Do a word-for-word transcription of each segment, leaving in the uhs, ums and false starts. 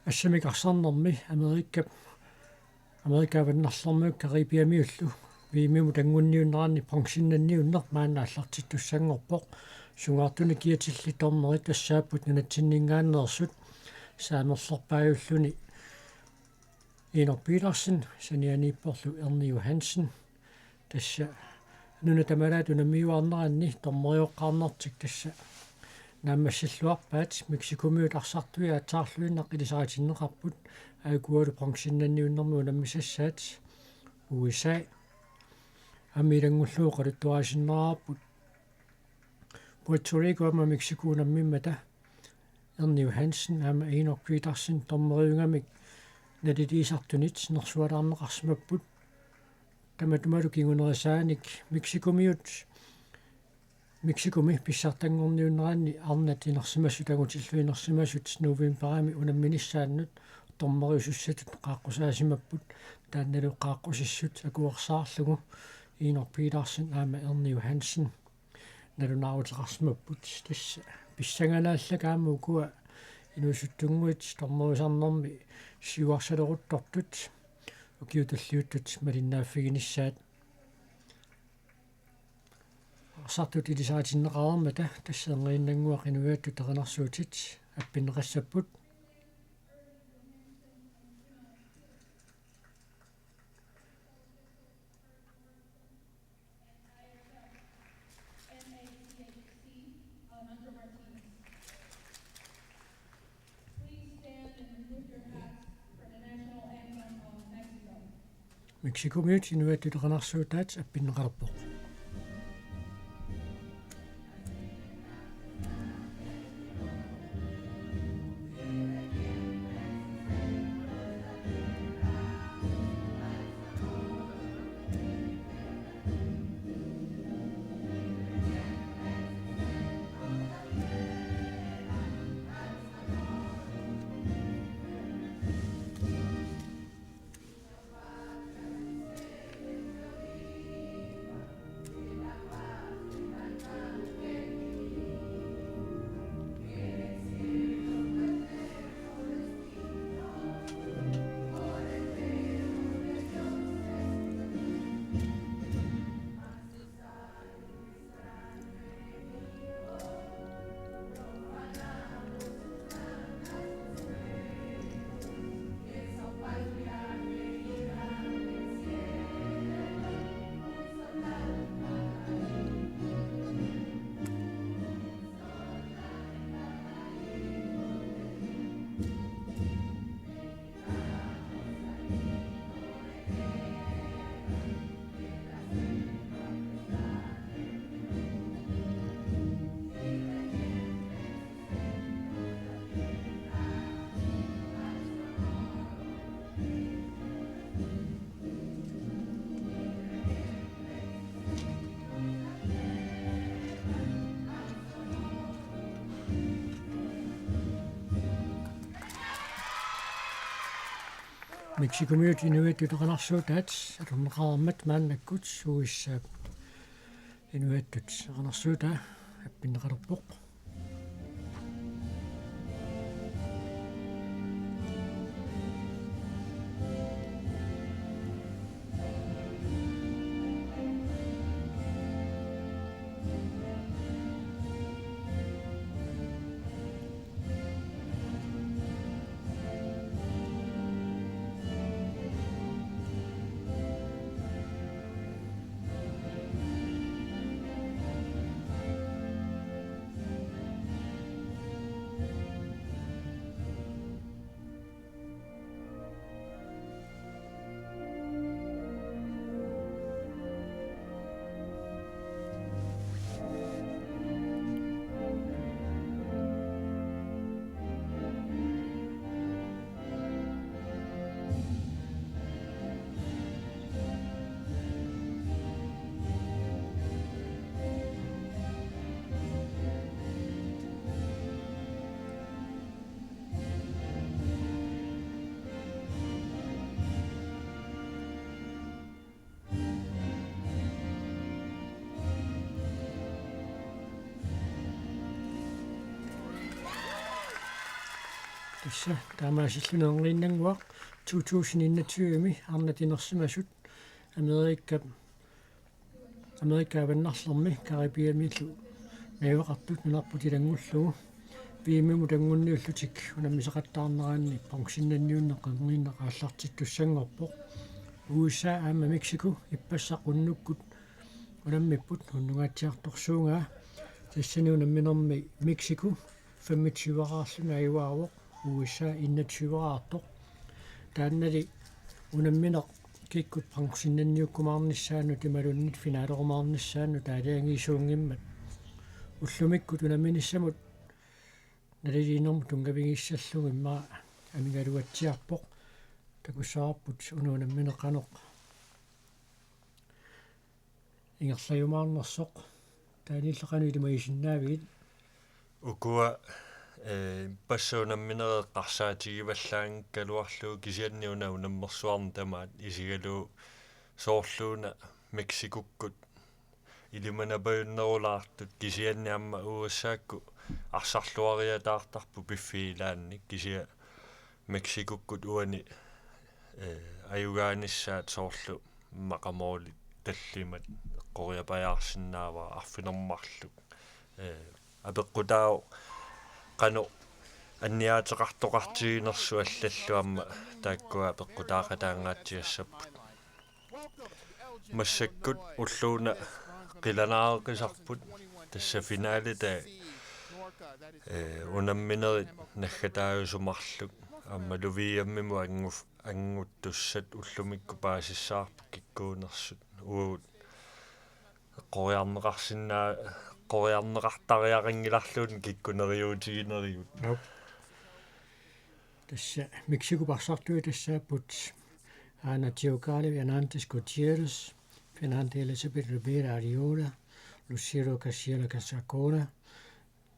Assamik arsarnermi Amerika, Amerika Avannarlermiut Caribiamiullu V M-imut anngunniunneranni bronzennanniunneq maanna aallartittussanngorpoq. Sungaartunik kiatillit dommerit tassaapput nunatsinninngaanneersut, saamerlerpaajulluni Inok Petersen, sanianiipporlu Erni Johansen. Tassa nuna tamalaat unammiuaarneranni dommerioqqaarnertik tassa naammassilluarpaat. Mexicomiut arsartuiaat aatsaarluinnaq ilisaritinneqarput, aajuku bronzennanniunnermik unammisassaat U S A. Aamma ilanngullugu oqaluttuarisinnaarparput Puerto Rico aamma Mexico unammimmata. Erni Johansen aamma Inok Petersen dommeriugamik naliliisartunit nersualaarneqarsimapput. Tamatumalu kingunerisaanik Mexicomiut, Mexicomi pissartanngorniunneranni arnat inersimasut, angutillu inersimasut novembarimi unamminissaannut dommeriusussatut qaaqqusaasimapput, taannalu qaaqqusissut akuersaarlugu Inok Petersen aamma Erni Johansen nalunaaruteqarsimapput. Tassa pissanganaallak aamma ukua inuusuttunnguit dommeriusarnermi siuarsaleruttortut ukiut tulliuttut malinnaaffiginissaat. Arsartut ilisaritinneqareermata tassa erniinnannguaq inuiattut erinarsuutit appinneqassapput. Mexicomiut inuiattut erinarsuutaat appinneqalerpoq. Mexicomiut inuiattut erinarsuutaat atorneqareermat maannakkut U S A-p inuiattut erinarsuutaa appinneqalerpoq. Tassa taamaasilluni erniinnannguaq to tusind enogtyve-mi arnat inersimasut Amerika, Amerika avannarlermi Caribeamilu najugaqartut nunarput ilanngullugu V M-imut anguniullutik unammisaqattaarneranni bronzennanniunneq erniinnaq aallartittussanngorpoq. U S A aamma Mexico ippassaq unnukkut unammipput unnungaatsiartorsuugaa. Tassani unamminermi Mexico femogtyve-raarluni ajugaavoq, U S A enogtyve-raartoq. Taannali unammineq kikkut bronzennanniukkumaarnissaannut imaluunniit finalerumaarnissaannut aalajangiisuunngimmat. Ullumikkut unamminissamut naliliinermut tunngavigissallugu immaqa amigaluatsiarpoq. Takussavarput una unammineq qanoq ingerlajumaarnersoq. Taanna illit qanoq ilimagisinnaavigit? Ukua, eh, ippassaq unamminerit eqqarsaatigivallaanngikkaluarlugu, kisianni una unammersuarneq tamaat isigalugu, soorlu una Mexicokkut ilimanapajunnerulaartut, kisianni aamma U S A-kkut arsarluariataartarput piffiit ilaanni, kisianni Mexicokkut uani, eh, ajugaanissaat soorlu immaqa målit tallimat eqqoriapajaarsinnaavara arfineq-marluk. Eh, apeqqutaavoq qanoq anniaateqartoqartiginersut allallu aamma taakkua apeqqutaaqataangaatsiassapput. Massakkut ulloq una qilanaareqisarput, tassa finaleta, eh, unamminerit naggataajusoq marluk aammalu V M-imut angu-, anguttussat ullumikkut paasissavarput kikkuunersut. Uagut eqqoriarneqarsinnaa-, eqqoriarneqartariaqanngilarluunniit kikkut neriuutiginerigut. Aap. Tassa Mexicop arsartui tassaapput Ana Teocalli Hernández Gutiérrez, Fernanda Elizabeth Rivera Arriola, Lucero Casiela Casacora,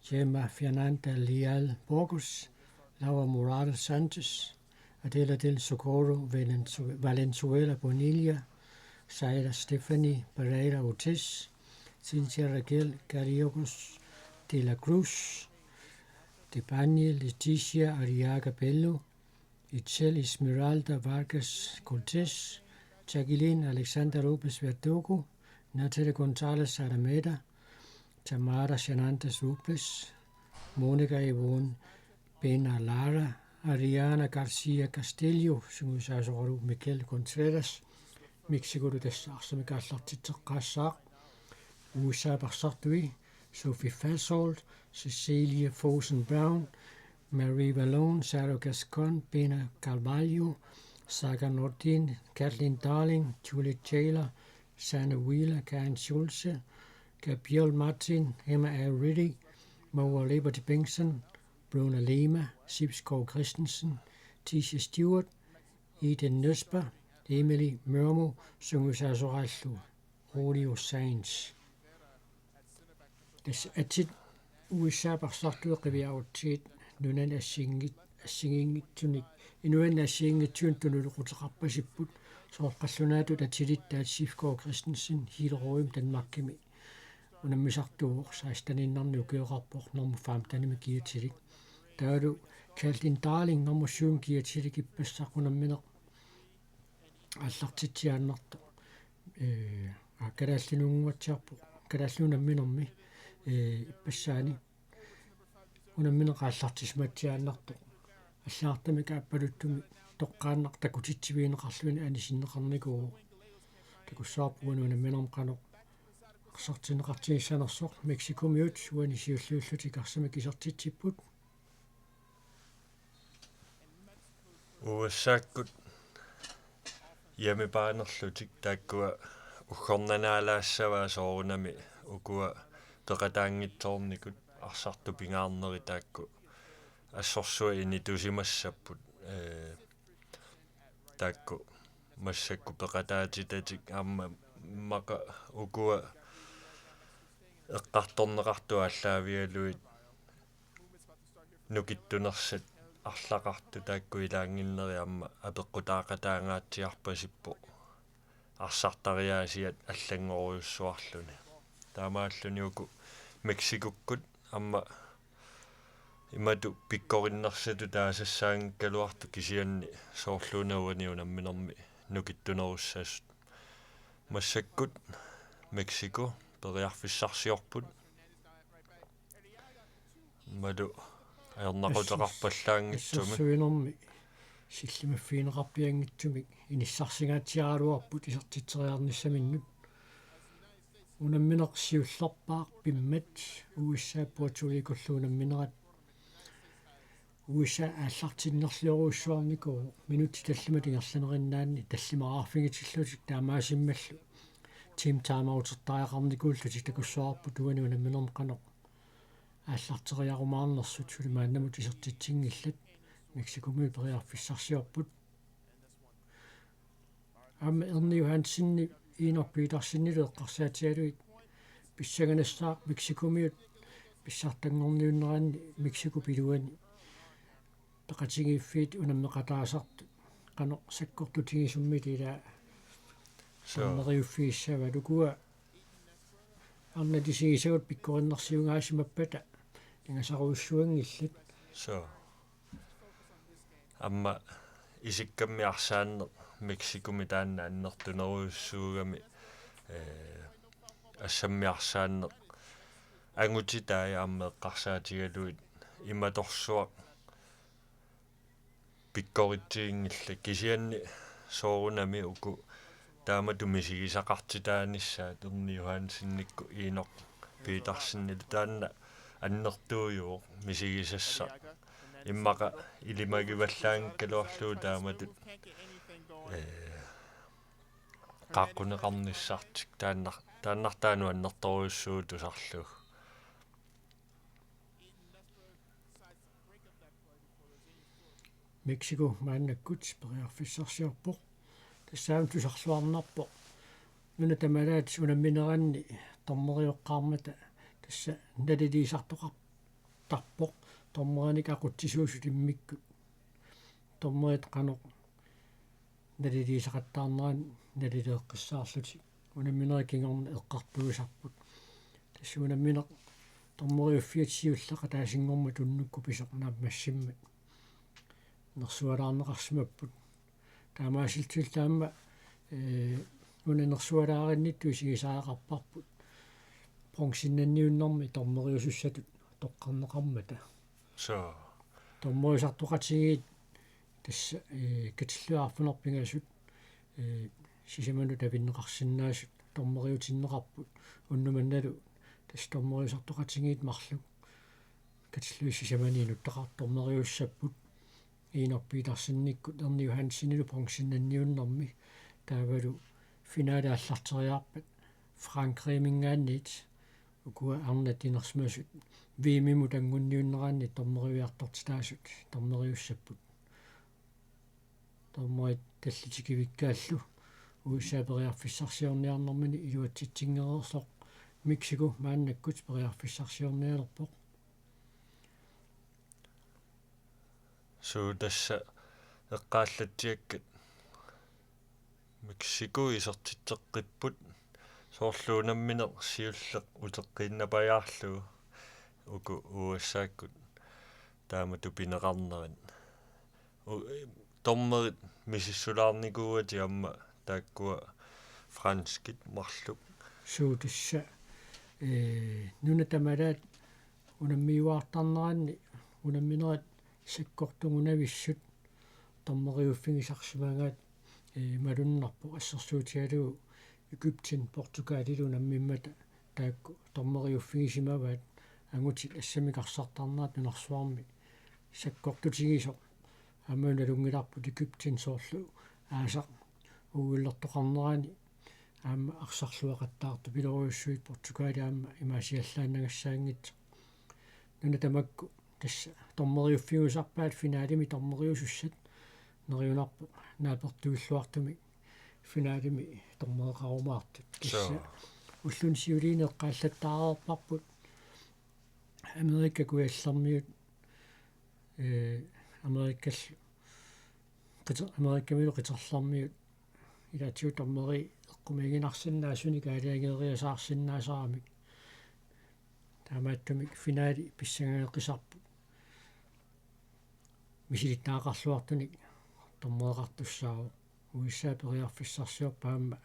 Gemma Fernanda Leal Burgos, Laura Morales Sánchez, Adela del Socorro Valenzu-, Valenzuela Bonilla, Zaira Stephanie Pereira Ortiz, Cynthia Raquel Carriocos de la Cruz, Tebani Leticia Arriaga Bello, Itzel Esmeralda Vargas Cortés, Jacqueline Alexander López Verdugo, Natalia González Alameda, Tamara Hernández Robles, Mónica Yvonne Pena Lara, Ariana García Castillo, sungiusaasoralu Miguel Contreras, Mexicolu tassa arsamik aallartitseqqaassaaq. U S A-p arsartui Sophie Fasol, Cecilia Fosen Brown, Marie Vallone, Sarah Gascon, Pena Carvalho, Saga Nordin, Kathleen Darling, Julie Taylor, Sanne Wheeler, Karen Schulze, Gabriel Martin, Emma L. Reedy, Moa Liberty Bengtsen, Bruna Lima, Sibsgaard Christensen, Tisha Stewart, Eden Nøsper, Emily Mørmo, sungiusaasoraallu Julio Sainz. Tassa atit U S A-p arsartui qiviarutsigit nunani assigiinngit-, assigiinngitsunik, inuiannut assigiinngitsunik tunuliaqutaqarpasipput, soorlu qallunaatut atilittaat Sibsgaard Christensen, Hillerødimi Danmarkimi unammisartuuvoq, seksteniinnarnik ukioqarpoq, nummer femtenimi kiatilik. Taavalu Kathleen Darling nummer syvimi kiatilik ippassaq unammineq aallartitsiaannartoq. Ee, aa, kalaallinunnguatsiarpoq, kalaallit unamminermi, ee, ippassaani unammineq aallartisimaatsiaannartoq. Allagartamik aappaluttumik toqqaannaq takutitsivigineqarluni anisinneqarnikuuvoq. Takussavarput uani unamminermi qanoq arsartinneqartigissanersoq. Mexicomiut uani siulliullutik arsamik isertitsipput. U S A-kkut hjemmebaanerlutik taakkua uggornanaalaassavaat soorunami ukua peqataanngitsoornikut arsartut pingaarnerit taakku assorsuaq initusimassapput, ee, taakku massakkut peqataatitatik aamma immaqa ukua eqqartorneqartut aallaavigalugit nukittunersat arlaqartut taakku ilaannginnerit aamma apeqqutaaqataangaatsiarpasippoq arsartariaasiat allanngorujussuarluni. Taamaalluni uku Mexicokkut aamma Imatut pikkorinnersatut taasassaanngikkaluartoq kisianni soorluuna uani unamminermi nukittunerussasut. Massakkut Mexico periarfissarsiorput. Imalu ajornaquteqarpallaanngitsumik. Assersuinermi sillimaffigineqarpianngitsumik inissarsinnaatsiaraluarput isertitseriarnissaminnut. Unammineq siullerpaaq pimmat U S A Puerto Ricollu unamminerat. U S A aallartinnerliorujussuarnikuuvoq minutsit tallimat ingerlanerinnaanni tallimaraarfigitillutik taamaasimmallu team timeoutertariaqarnikuullutik takussuarput uani unamminermi qanoq aallarteriarumaarnersut suli maannamut isertitsinngillat. Mexicomiut periarfissarsiorput. Aamma Erni Johansenip Enok Petersenilu eqqarsaatigalugit pissanganassaaq Mexicomiut pissartanngorniunneranni Mexicop iluani peqatigiiffiit unammeqataasartut qanoq sakkortutigisummi ilaa Suu. Sammeriuffigissavaat ukua arnat isigisagut pikkorinnersiugaasimappata ingasarujussuanngillat. Suu. Aamma isikkammi arsaanneq Mexicomi taanna annertunerujussuugami, ee, assammi arsaanneq angutitai aamma eqqarsaatigalugit imatorsuaq pikkoritsiginngillat kisianni soorunami uku taamatut misigisaqartitaanissaat Erni Johansenikkut Enok Petersenilu taanna annertuujuvoq misigisassaq. Immaqa ilimagivallaanngikkaluarlugu taamatut, ee, qaaqquneqarnissartik taanna-, taannartaanut annertoorujussuuvoq tusarlugu. Mexico maannakkut periarfissarsiorpoq. Tassa aamma tusarluarnarpoq. Nuna tamalaat unammineranni dommerioqqaarmata tassa naliliisartoqartarpoq. Dommerinik aqutsisuusut immikkut. Dommerit qanoq naliliisaqattaarnerat nalileeqqissaarlutik. Unamminerit kingorna eqqartuisarput. Tassa unammineq dommeriuffiata siulleq ataasinngormat tunnukkut pisoq naammassimmat. Nersualaarneqarsimapput. Taamaasillutillu aamma, ee, una nersualaarinnittut isigisariaqarparput. Bronzennanniunnermi dommeriusussatut toqqarneqarmata. Suu. Dommeriusartoqatigiit tassa, ee, katillugit arfineq-pingasut, ee, sisamanut avinneqarsinnaasut dommeriutinneqarput. Unnuk mannalu tassa dommeriusartoqatigiit marluk katillugit sisamaniit nuttaqartut dommeriussapput. Enok Petersenikkut Erni Johansenilu bronzennanniunnermi taavalu finale aallarteriarpat Frankrigiminngaanniit ukua arnat inersimasut V M-imut anguniunneranni dommeriuartortitaasut dommeriussapput. Dommerit tallit tikivikkaallu U S A periarfissarsiorniarnermini iluatsitsinngitsoq Mexico maannakkut periarfissarsiornialerpoq. Suu, tassa eqqaallatsiakkat Mexico isertitseqqipput soorlu unammineq siulleq uteqqiinnapajaarlugu uku U S A-kkut taamatut pineqarnerat. U-, dommerit misissulaarnikuuatit aamma taakkua franskit marluk. Suu, tassa, ee, nuna tamalaat unammiuaartarneranni unamminerat sakkortugunavissut dommeriuffigisarsimagaat, ee, malunnarpoq assersuutigalugu Egypten Portugalilu unammimmata taakku dommeriuffigisimavaat angutit assammik arsartarnerat nunarsuarmi sakkortutigisoq. Aamma nalunngilarput Egypten soorlu aasaq uilertoqarnerani aamma arsarluaqattaartupilorujussuit Portugali aamma imaasiallaannagassaanngitsoq. Nuna tamakku tassa dommeriuffigusarpaat finalemi dommeriusussat neriunarpoq naapertuilluartumik finalemi dommereqarumaartut. Tassa Suu. Ulluni siuliini eqqaallattaareerparput Amerika Kujallermiut, ee, Amerikal-, Qiter-, Amerikamilu Qiterlermiut ilaatigut dommeri eqqumiiginarsinnaasunik aalajangeeriasaarsinnaasaramik. Taamaattumik finali pissangageqqisarput. misilittagaqarluartunik dommereqartussaavoq. U S A periarfissarsiorpoq aamma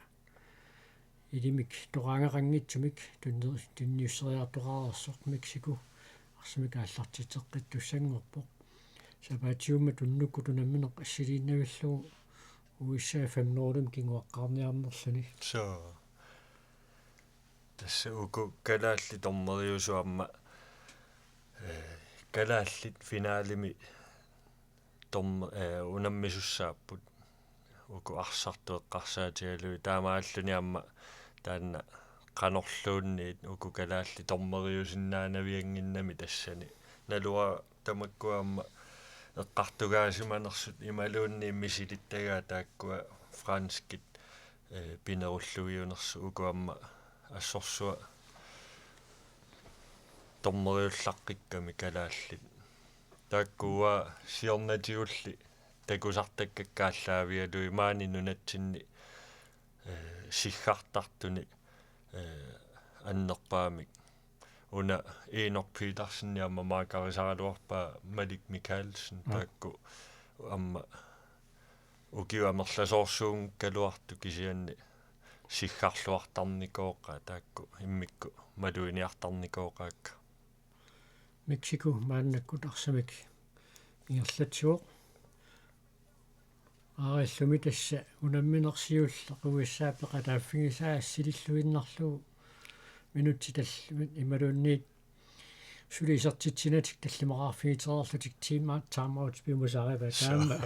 ilimik toqaangaqanngitsumik tunni-, tunniusseriartoqareersoq. Mexico arsamik aallartitseqqittussanngorpoq. Sapaatiummat unnukkut unammineq assiliinnavillugu U S A fem nul kinguaqqaarniarnerluni. Suu. Tassa uku kalaallit dommeriusut aamma, eh, kalaallit finalimi dom-, eh, unammisussaapput. Uku arsartut eqqarsaatigalugit taamaalluni aamma taanna qanorluunniit uku kalaallit dommeriusinnaanaviannginnami tassani. Naluara tamakku aamma eqqartugaasimanersut imaluunniit misilittagaat taakkua franskit, eh, pinerulluiunersut uku aamma assorsuaq dommeriullaqqikkami kalaallit. Taakkua siornatigulli takusartakkakka aallaavigalugit maani nunatsinni, eh, siggartartuni, eh, annerpaamik. Una Enok Petersen aamma maakarisaraluarpaa Malik Mikaelsen. Aa. Taakku aamma ukiut amerlasoorsuunngikkaluartut kisianni siggarluartarnikooqaat taakku immikkut maluginiartarnikooqaakka. Mexico maannakkut arsamik ingerlatsivoq. Aarillumi tassa unammineq siulleq U S A peqataaffigisaa assililluinnarlugu minutsit tallimat imaluunniit suli isertitsinatik tallimaqarfigitereerlutik timeout, timeout piumasarivaat. Taama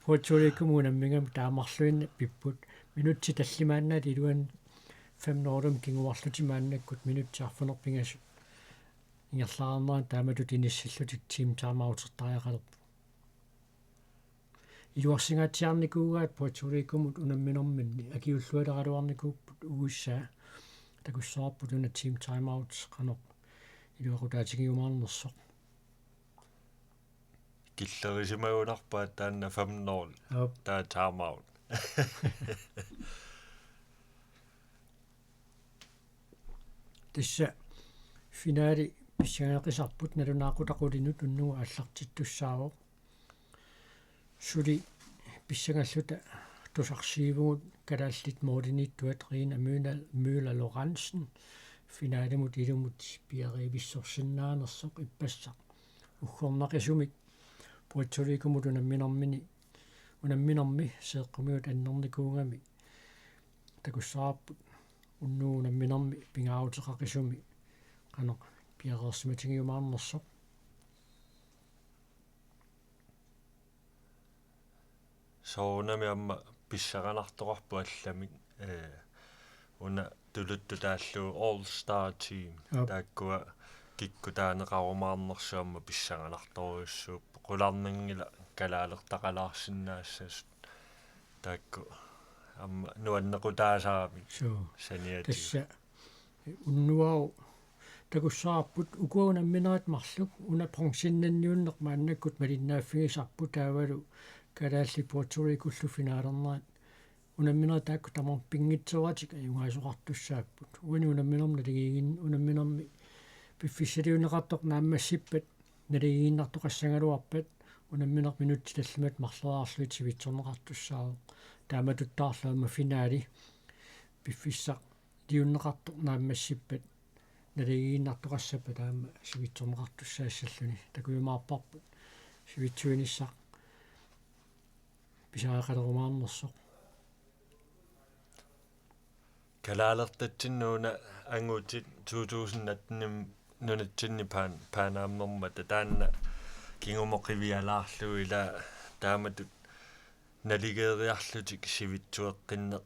Puerto Ricomut unammigami taamarluinnaq pipput. Minutsit tallimaannaat iluani fem nul kinguarlutik maannakkut minutsit arfineq-pingasut ingerlareernerani taamatut inissillutik team timeoutertariaqalerput. Iluarsingaatsiarnikuugaat Puerto Ricomut unamminerminni, akiuullualeraluarnikuupput U S A. Takussavarput una team timeout qanoq iluaqutaatigiumaarnersoq. Killerisimagunarpaat taanna fem nul. Aap. Taava timeout. Tassa finaali pissanganeqisarput nalunaaqutaq qulinut unnugu aallartittussaavoq. Suli pissangalluta tusarsiivugut kalaallit målimiittuat Rina Møller, Møller Lorentzen finaalimut ilumut piareevissorsinnaanersoq ippassaq. Uggornaqisumik Puerto Ricomut unamminermini, unamminermi seeqqumigut annernikuugami takussavarput unnugu unamminermi pingaaruteqaqisumi qanoq piareersimatigiumaarnersoq. Soorunami aamma pissanganartoqarpoq allamik, eh, una tuluttut taallugu All Star Team. Aap. Taakkua kikkut taaneqarumaarnersut aamma pissanganartorujussuupput. Qularnanngilaq kalaalertaqalaarsinnaassasut. Taakku aamma nuannequtaasaramik. Suu. Saniatigut. Tassa unnuaru takussavarput ukua unamminerit marluk, una bronzennanniunneq maannakkut malinnaaffigisarput taavalu kalaallit Puerto Ricollu finalernerat. Unamminerit taakku tamarmik pinngitsooratik ajugaasoqartussaapput. Uani unamminermi naligiigin-, unamminermi piffissaliunneqartoq naammassippat naligiinnartoqassagaluarpat unammineq minutsit tallimat marloriarlugit sivitsorneqartussaavoq. Taamatuttaarlu aamma finaali piffissaq liunneqartoq naammassippat naligiinnartoqassappat aamma sivitsorneqartussaassalluni. Takujumaarparput sivitsuinissaq pisariaqalerumaarnersoq. Kalaalertatsinnut una angutit to tusind atten nunatsinni paan-, paanaammermata taanna kingumut qivialaarlugu ila taamatut naligeeriarlutik sivitsueqqinneq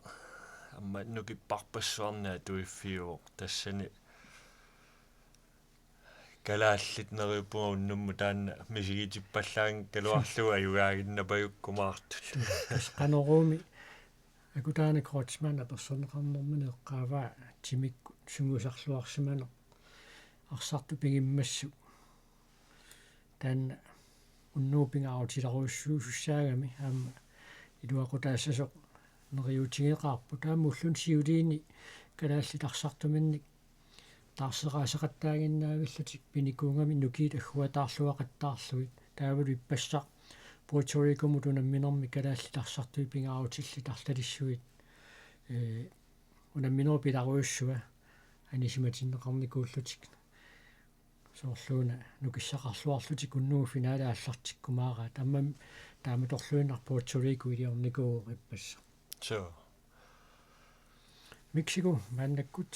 aamma nukipparpassuarnik atuiffiuvoq tassani. Kalaallit neriuppunga unnummut taanna misigitippallaanngikkaluarlugu ajugaaginnapajukkumaartut. Tassa Qanoroomi Akutaana Kreutzmann apersorneqarnermini eqqaavaa timikkut sungiusarluarsimaneq arsartut pigimmassuk. Taanna unnugu pingaarutilerujussuusussaagami aamma iluaqutaassasoq neriuutigeqaarput. Taamaalilluni siuliini kalaallit arsartuminnik taarseraaseqattaaginnaavillutik pinikuugami nukiit agguataarluaqattaarlugit. Taavalu ippassaq Puerto Ricomut unamminermi kalaallit arsartui pingaarutillit arlalissuit, ee, unamminerup pilarujussua anisimatinneqarnikuullutik. Soorluuna nukissaqarluarlutik unnugu finale aallartikkumaaraat. Taama, taamatorluinnaq Puerto Rico iliornikuuvoq ippassaq. Suu. Mexico maannakkut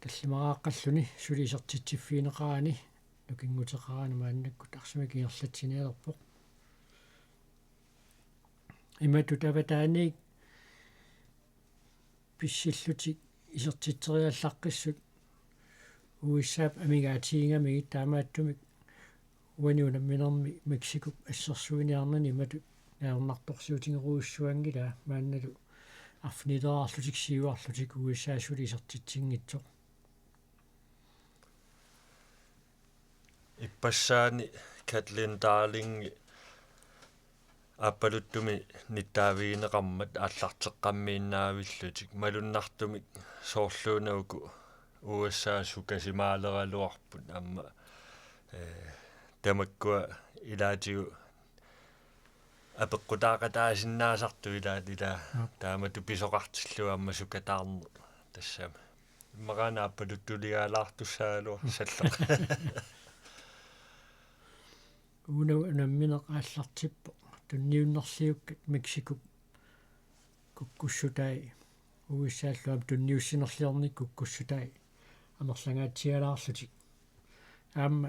tallimaraaqqalluni suli isertitsiffigineqarani nukinguteqarani maannakkut arsamik ingerlatsinialerpoq. Imatut avataaniit pissillutik isertitseriallaqqissut U S A-p amigaatigigamigit, taamaattumik uani unamminermi Mexicop assersuiniarnani imatut ajornartorsiutigerujussuanngilaa, maannalu arfinileraarlutik siuarlutik U S A suli isertitsinngitsoq. Ippassaani Kathleen Darling aappaluttumi nittaavigineqarmat aallarteqqammiinnaavillutik malunnartumik, soorluuna uku U S A sukasimaaleraluarput aamma, ee, tamakkua ilaatigut apeqqutaaqataasinnaasartut ilaat ilaa. Aap. Taamatut pisoqartillugu aamma sukataarneq tassami. Immaqaana aappaluttuliaalaartussaagaluarput. Una unammineq aallartippoq tunniunnerliukkat Mexicop kukkussutai, U S A-llu aamma tunniussinerliornikkut kukkussutai amerlangaatsialaarlutik. Aamma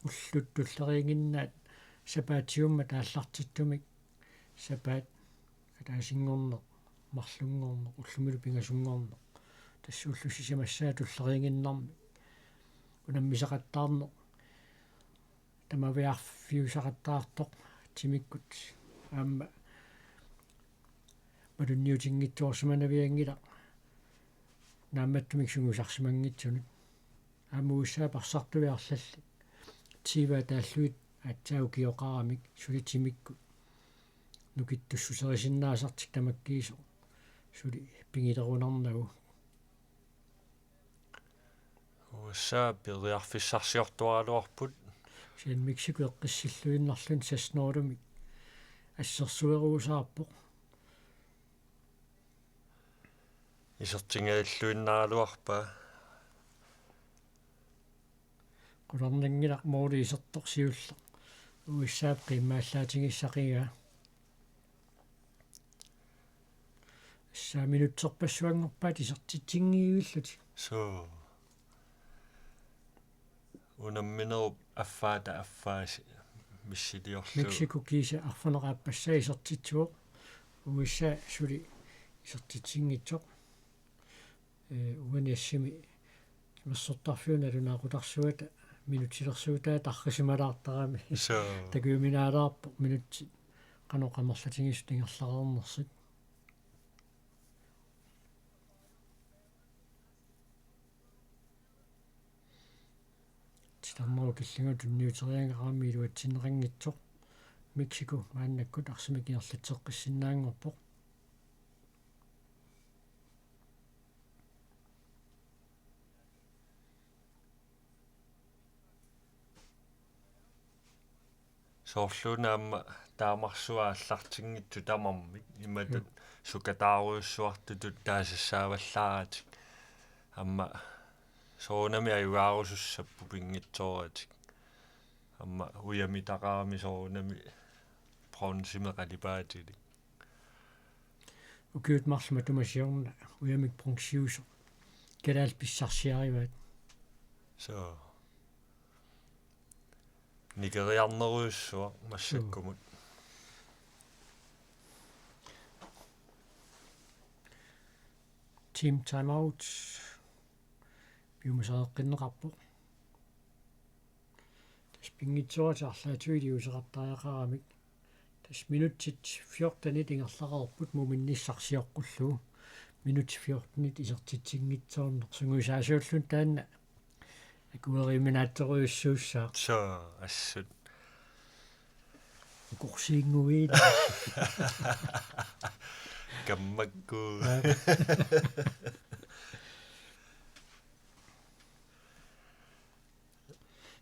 ullut tulleriiginnaat sapaatiummat aallartittumik, sapaat ataasinngorneq, marlunngorneq, ullumilu pingasunngorneq, tassa ulloq sisamassaa tulleriiginnarmi unammisaqattaarneq tamaviarfiusaqattaartoq timikkut aamma malunniutinngitsoorsimanavianngilaq naammattumik sungiusarsimanngitsunut. Aamma U S A-p arsartui arlallit tyve-t ataallugit aatsaat ukioqaramik suli timikkut nukittussuserisinnaasartik tamakkiisoq suli pigilerunarnagu. U S A periarfissarsiortuaraluarput. Kisianni Mexico eqqissilluinnarluni seks nul-imik assersueruusaarpoq. Isertingajalluinnaraluarpaa. Qularnanngilaq måli isertoq siulleq U S A-p qiimmaallaatigissaqigaa. Tassa minutserpassuanngorpaat isertitsinngillutik. Suu. Unamminerup affaata affaasi missiliorlugu. Mexico kiisa arfineq-aappassaa isertitsivoq. U S A suli isertitsinngitsoq. Ee, uani assimi timersortarfiup nalunaaqutaq suata minutsilersuutaa tarrisimalaartarami. Suu. Takujuminaalaarpoq minutsit qanoq amerlatigisut ingerlareernersut. Titarnerup killingata tunniuteriagarami iluatsinneqanngitsoq. Mexico maannakkut arsamik ingerlatseqqissinnaanngorpoq. Soorluuna aamma taamarsuaq aallartinngitsoq tamarmik imatut. Mm. Sukataarujussuartutut taasassaavallaaratik. Aamma soorunami ajugaarusussapput pinngitsooratik. Aamma ujamitaqarami soorunami bronzemik qalipaatilik. Ukiut marluk matuma siorna ujamik bronzeusoq kalaallit pissarsiarivaat. Suu. Nikeriarnerujussuaq massakkumut. Suu. Team timeout. Piumasareqqinneqarpoq. Tassa pinngitsooratik arlaatigut iliuuseqartariaqaramik. Tassa minutsit fjortenit ingerlareerput muminnissaq sioqqullugu. Minutsit fjortenit isertitsinngitsoorneq sungiusaasuulluni taanna akueriuminaatsorujussuussaaq. Suu, assut. Ukorsiinnguit. Kammakku.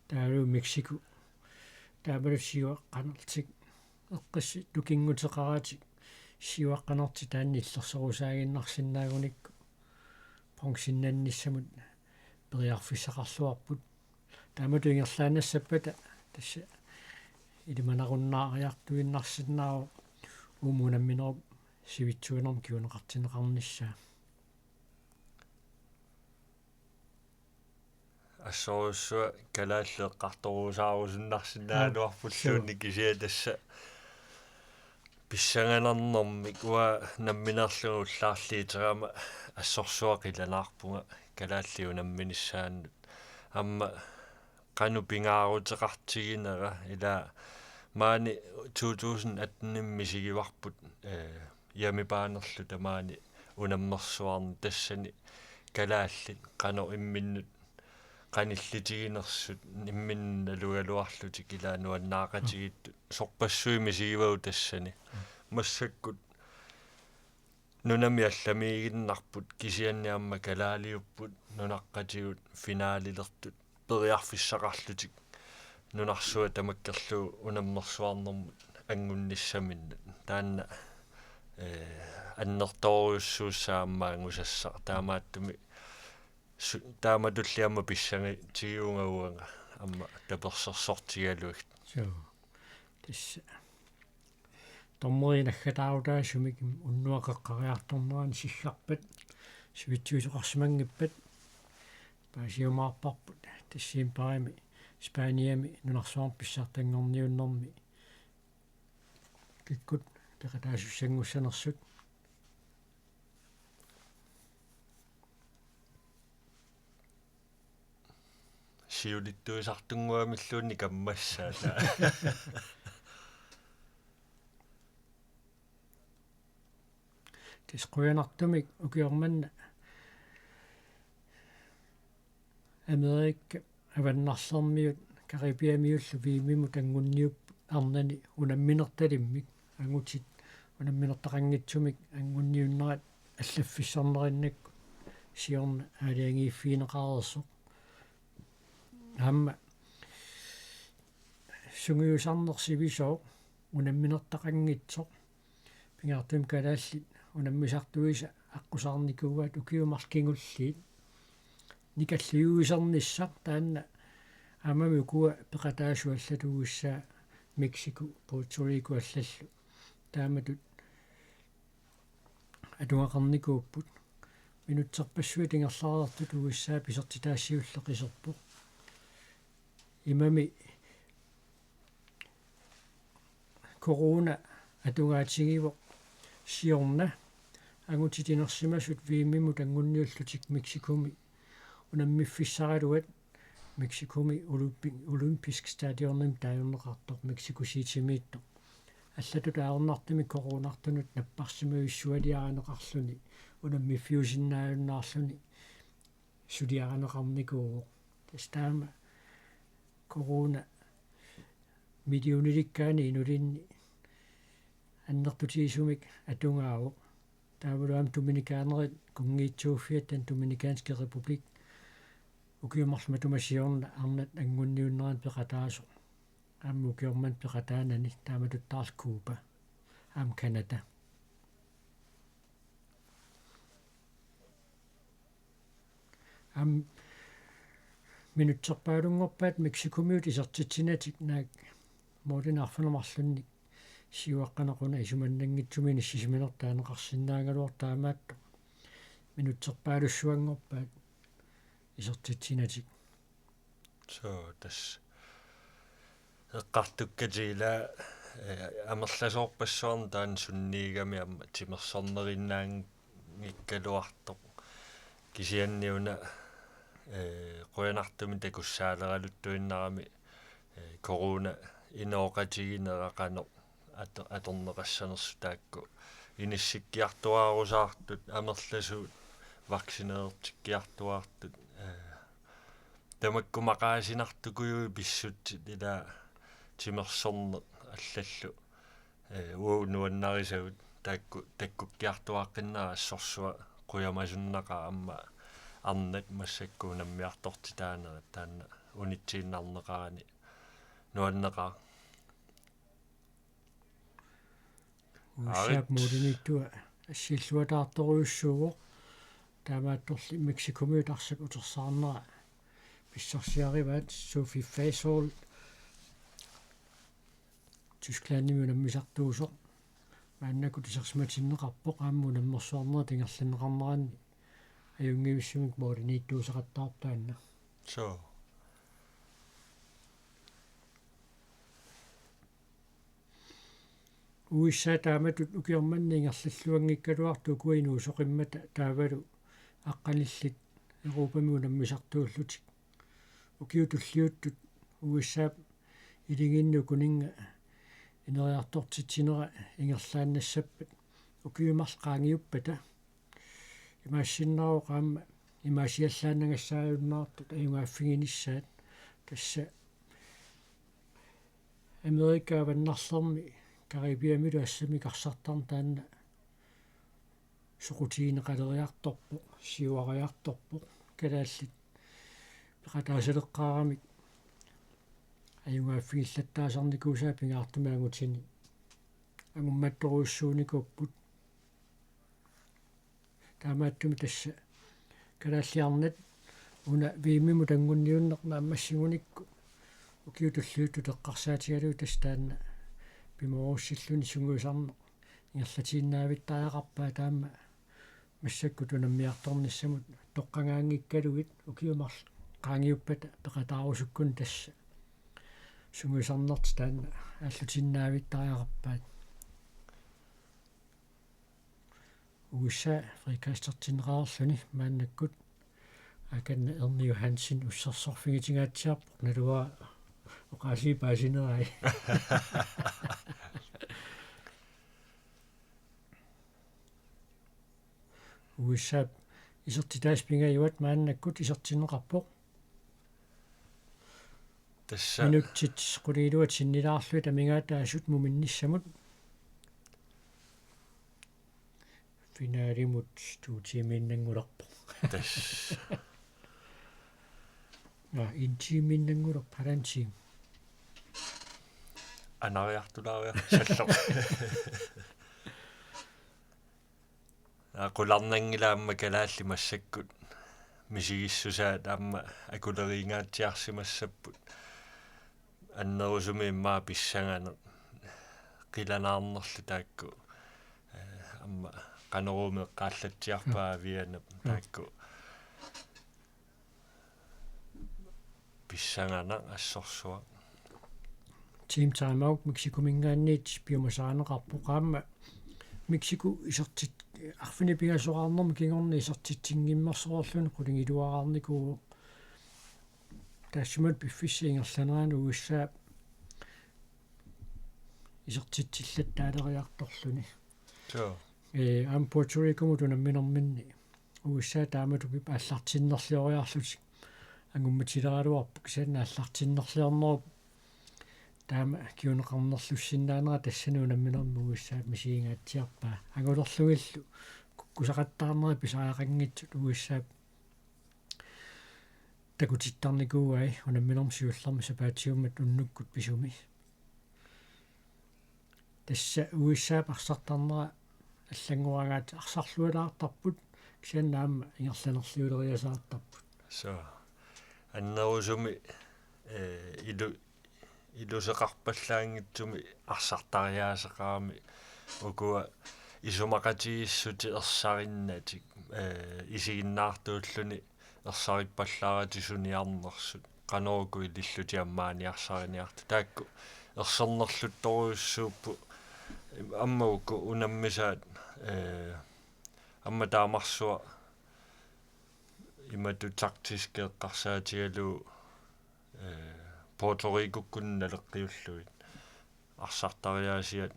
Taavalu Mexico. Taavalu siuaqqanertik. Eqqissut tukinguteqaratik siuaqqanertik taanna illersorusaaginnarsinnaagunikku bronzennannissamut periarfissaqarluarput. Taamatut ingerlaannassappata tassa ilimanarunnaariartuinnarsinnaavoq uumunnga unamminerup sivitsuinermut kinguneqartinneqarnissaa. Assorsuaq kalaallit eqqartorusaarusunnarsinnaagaluarpulluunniit. Aap, suu. Kisianni tassa pissanganarnermik uanga nammineerlunga ullaarliuterama assorsuaq qilanaarpunga kalaallit unamminissaannut. Aamma qanoq pingaaruteqartiginera, ila maani to tusind atten-imi misigivarput, eh, hjemmebaanerlu tamaani unammersuarneq, tassani kalaallit qanoq imminnut qanillitiginersut imminnut nalugaluarlutik ila nuannaaqatigiittut sorpassuit misigivagut tassani. Massakkut nunami allamiiginnarput kisianni aamma kalaaliupput nunaqqatigut finaalilertut periarfissaqarlutik nunarsuaq tamakkerlugu unammersuarnermut anngunnissaminnut. Taanna, eh, annertoorujussuussaaq aamma angusassaq, taamaattumik su-, taamatulli aamma pissangatigivunga uanga aamma tapersersortigalugit. Suu. Tassa dommeri naggataarutaasumik unnuap qeqqariartornerani siggarpat sivitsuisoqarsimanngippat paasiumaarparput. Decembarimi Spaniami nunarsuarmi pissartanngorniunnermi kikkut peqataasussanngussanersut. Siulittuisartunnguamilluunniit kammassaata. Tassa qujanartumik ukioq manna Amerika Avannarlermiut Caribeamiullu V M-imut anguniupput arnani unamminertalimmik, angutit unamminertaqanngitsumik anguniunnerat allaffissornerinnakku siorna aalajangiiffigineqareersoq. Aamma sungiusarneq sivisooq unamminertaqanngitsoq. Pingaartumik kalaallit unammisartuisa aqqusaarnikuuaat ukiut marluk kingulliit. Nikalliuisernissaq taanna aammami ukua peqataasut allat uagut Mexico, Puerto Rico allallu taamatut atugaqarnikuupput. Minutserpassuit ingerlareertut uagut pisortitaassiulleq iserpoq. Imami corona atugaatigivoq siorna angutit inersimasut V M-imut anguniullutik Mexicomi unammiffissaraluat Mexicomi olympi-, olympisk stadionimi taajorneqartoq Mexico Citymiittoq. Allatut ajornartumik coronartunut napparsimavissualiarineqarluni unammiffiusinnaajunnaarluni suliarineqarnikuuvoq. Tassa taama corona millionilikkaani inulinni annertutigisumik atugaavoq. Taavalu aamma dominikanerit kunngiitsuuffiat, Den Dominikanske Republik, ukiut marluk matuma siorna arnat anguniunnerani peqataasoq. Aamma ukioq manna peqataanani taamatuttaarlu Cuba. Aamma Canada. Aamma minutserpaalunngorpaat Mexicomiut isertitsinatik naak målini arfineq-marlunnik siuaqqaneq una isumannanngitsumik inissisimanertut taaneqarsinnaagaluartoq, taamaattoq minutserpaalussuanngorpaat isertitsinatik. Suu, tassa eqqartukkatit ila, eh, amerlasoorpassuarnik taanna sunniigami aamma timersornerinnaanngikkaluartoq. Kisianni una, eh, qujanartumik takussaaleraluttuinnarami, eh, corona inooqatiginera qanoq ato-, atorneqassanersut taakku inissikkiartuaarusaartut, amerlasuut vaccinerertikkiartuaartut, eh, tamakku maqaasinartukujuit pissutsit ila timersorneq allallu, eh, uagut nuannarisagut taakku takkukkiartuaaqqinnera assorsuaq qujamasunnaqaaq aamma arnat massakkut unammiartortitaanerat taanna unitsiinnarneqarani nuanneqaaq. USA-p målimiittua assiilluataartorujussuuvoq. Taamaattorli Mexicomiut arsaq utersaarnera pissarsiarivaat. Sophie Fasol Tysklandimi unammisartuusoq maannakkut isersimatinneqarpoq, aamma unammersuarnerit ingerlanneqarneranni ajunngivissumik målimiittuuseqattaarpoq taanna. Suu. USA taamatut ukioq manna ingerlalluanngikkaluartoq ukua inuusoqimmata, taavalu aqqanillit Europami unammisartuullutik. Ukiut tulliuttut USA-p iligiinni ukuninnga ineriartortitsinera ingerlaannassappat ukiut marluk qaangiuppata. Imaassinnaavoq aamma imaasiallaannangassaajunnaartut ajugaaffiginissaat, tassa Amerika avannarlermi Caribeamilu assammik arsartarneq taanna soqutigineqaleriartorpoq, siuariartorpoq, kalaallit peqataasaleqqaaramik ajugaaffigillattaasarnikuusaat pingaartumik angutini angummattorujussuunikuupput. Taamaattumik tassa kalaallit arnat una V M-imut anguniunneq naammassigunikku ukiut tulliuttut eqqarsaatigalugit tassa taanna pimoorussilluni sungiusarneq ingerlatiinnaavittariaqarpaat, taama massakkut unammiartornissamut toqqagaanngikkaluit ukiut marluk qaangiuppata peqataarusukkunik tassa sungiusarnertik taanna aallutiinnaavittariaqarpaat. USA frikastertinneqarluni maannakkut. Akanna Erni Johansen ussersorfigitingaatsiarpoq, naluara oqaasii paasinerai. USA isertitaasut pingajuat maannakkut isertinneqarpoq. Tassa. Minutsit qulingiluat sinnilaarlugit amigaataasut muminnissamut. Finalimut to tiimiinnanngulerpoq. Tassa. Ja, en tiimiinnanngulerpoq, halvanden time. Anariartulaariarsalloq. Aqularnanngila aamma kalaallit massakkut misigissusaat aamma akuleriingaatsiarsimassapput. Annerusumik immaqa pissanganeq qilanaarnerlu taakku. Eh, aamma Qanoruumi eqqaallatsiarpaa Avianap taakku. Pissanganaq assorsuaq. Team Timeout Mexicominngaanniit piumasarineqarpoq, aamma Mexico isertit-, arfineq-pingasoraarnermi kingorna isertitsinngimmersoreerluni qulingiluaraarnikuuvoq. Taassuma piffissap ingerlanerani USA isertitsillattaaleriartorluni. Suu. Ee, aamma Puerto Ricomut unamminerminni USA taamatut aallartinnerlioriarlutik angummatileraluarpoq, kisianni aallartinnerliornerup taama kinguneqarnerlussinnaanera tassani unamminermi USA misigingaatsiarpaa. Angulerlugillu kukkusaqattaarnerat pisariaqanngitsut USA takutittarnikuuai unamminermi siullermi sapaatiummat unnukkut pisumi. Tassa USA-p arsartarnera allanngoragaat arsarlualaartarput, kisianni aamma ingerlanerliuleriasaartarput. Suu. Annerusumik, eh, ilu-, iluseqarpallaanngitsumik arsartariaaseqarami ukua isumaqatigiissutit ersarinnatik, eh, isiginnaartuulluni ersarippallaaratik suniarnersut. Qanoq uku ilillutik ammaaniarsariniartut. Taakku ersernerluttorujussuupput, aamma uku unammisaat, eh, aamma taamarsuaq imatut taktiski eqqarsaatigalugu, eh, Puerto Ricokkunni naleqqiullugit arsartariaasiat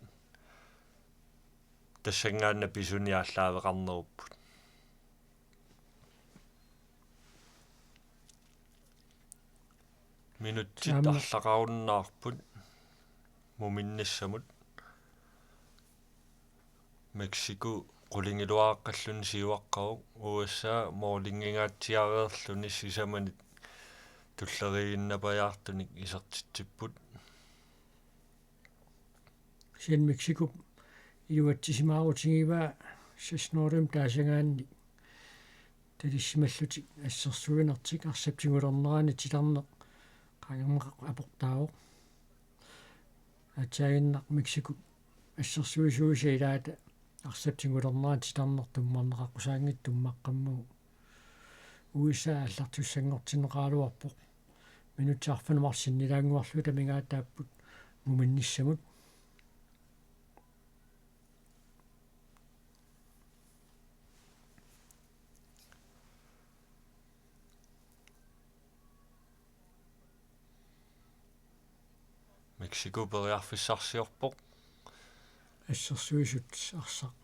tassanngaannaq pisuni aallaaveqarnerupput. Minutsit Aamma. Arlaqarunnaarput muminnissamut. Mexico qulingiluaraqqalluni siuaqqavoq, USA målinnginngaatsiareerluni sisamanit tulleriiginnapajaartunik isertitsipput. Kisianni Mexicop Iluatsisimaarutigivaat seksten-nulimik taasagaanni talissimallutik assersuinertik arsap tigulernerani titarneq qaangerneqarpoq aportaavoq. Aatsaannguaq Mexico assersuisuisa ilaata arsap tigulernerani titarneq tummarneqaqqusaanngitsoq tummaqqammagu U S A aallartussanngortinneqaraluarpoq. Minutsit arfineq-marluk sinnilaannguarlugit amigaataapput muminnissamut. Mexico periarfissarsiorpoq. Assersuisut arsaq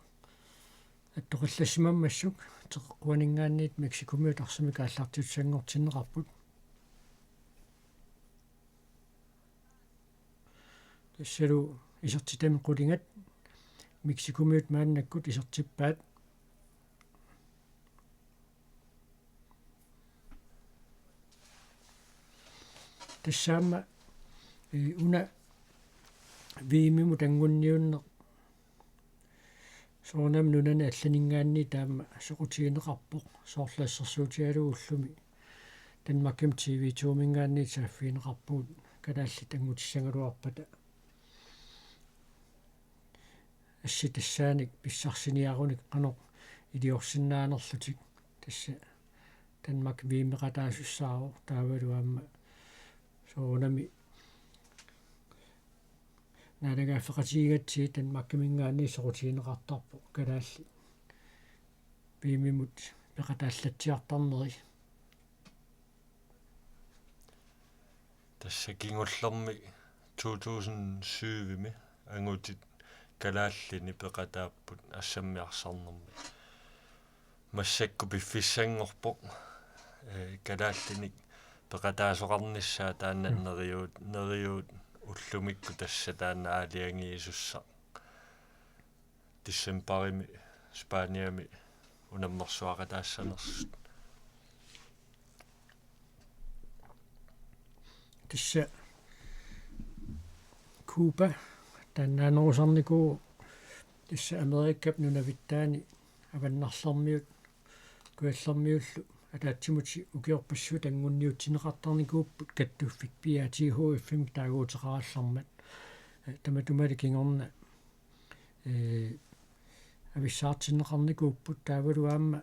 attoqqillassimammassuk teqeqquaninngaanniit Mexicomiut arsamik aallartussanngortinneqarput. Tassalu isertitami qulingat Mexicomiut maannakkut isertippaat. Tassaammat, ee, una V M-imut anguniunneq soorunami nunani allaninngaanniit taama soqutigineqarpoq, soorlu assersuutigalugu ullumi Danmarkimi T V to-minngaanniit saaffigineqarpugut kalaallit angutissagaluarpata. Assi tassaanik pissarsiniarunik qanoq iliorsinnaanerlutik, tassa Danmark V M-eqataasussaavoq, taavalu aamma soorunami naalagaaffeqatigigatsigit Danmarkiminngaanniit soqutigineqartarpoq kalaallit V M-imut peqataallatsiartarneri. Tassa kingullermi to tusind syv-imi angutit kalaallinik peqataapput assammiarsarnermi. Massakkut piffissanngorpoq, ee, kalaallinik peqataasoqarnissaa taanna. Mm. Neriuut, neriuut ullumikkut tassa taanna aalajangiisussaq. Decembarimi Spaniami unammersuaqataassanersut. Tassa Cuba taannaanerusarnikuuvoq, tassa Amerikap nunavittaani avannarlermiut kujallermiullu ataatsimut ukiorpassuit anguniutsinneqartarnikuupput kattuffik P A T H F-imik taaguuteqarallarmat. Ee, tamatumali kingorna, ee, avissaartinneqarnikuupput, taavalu aamma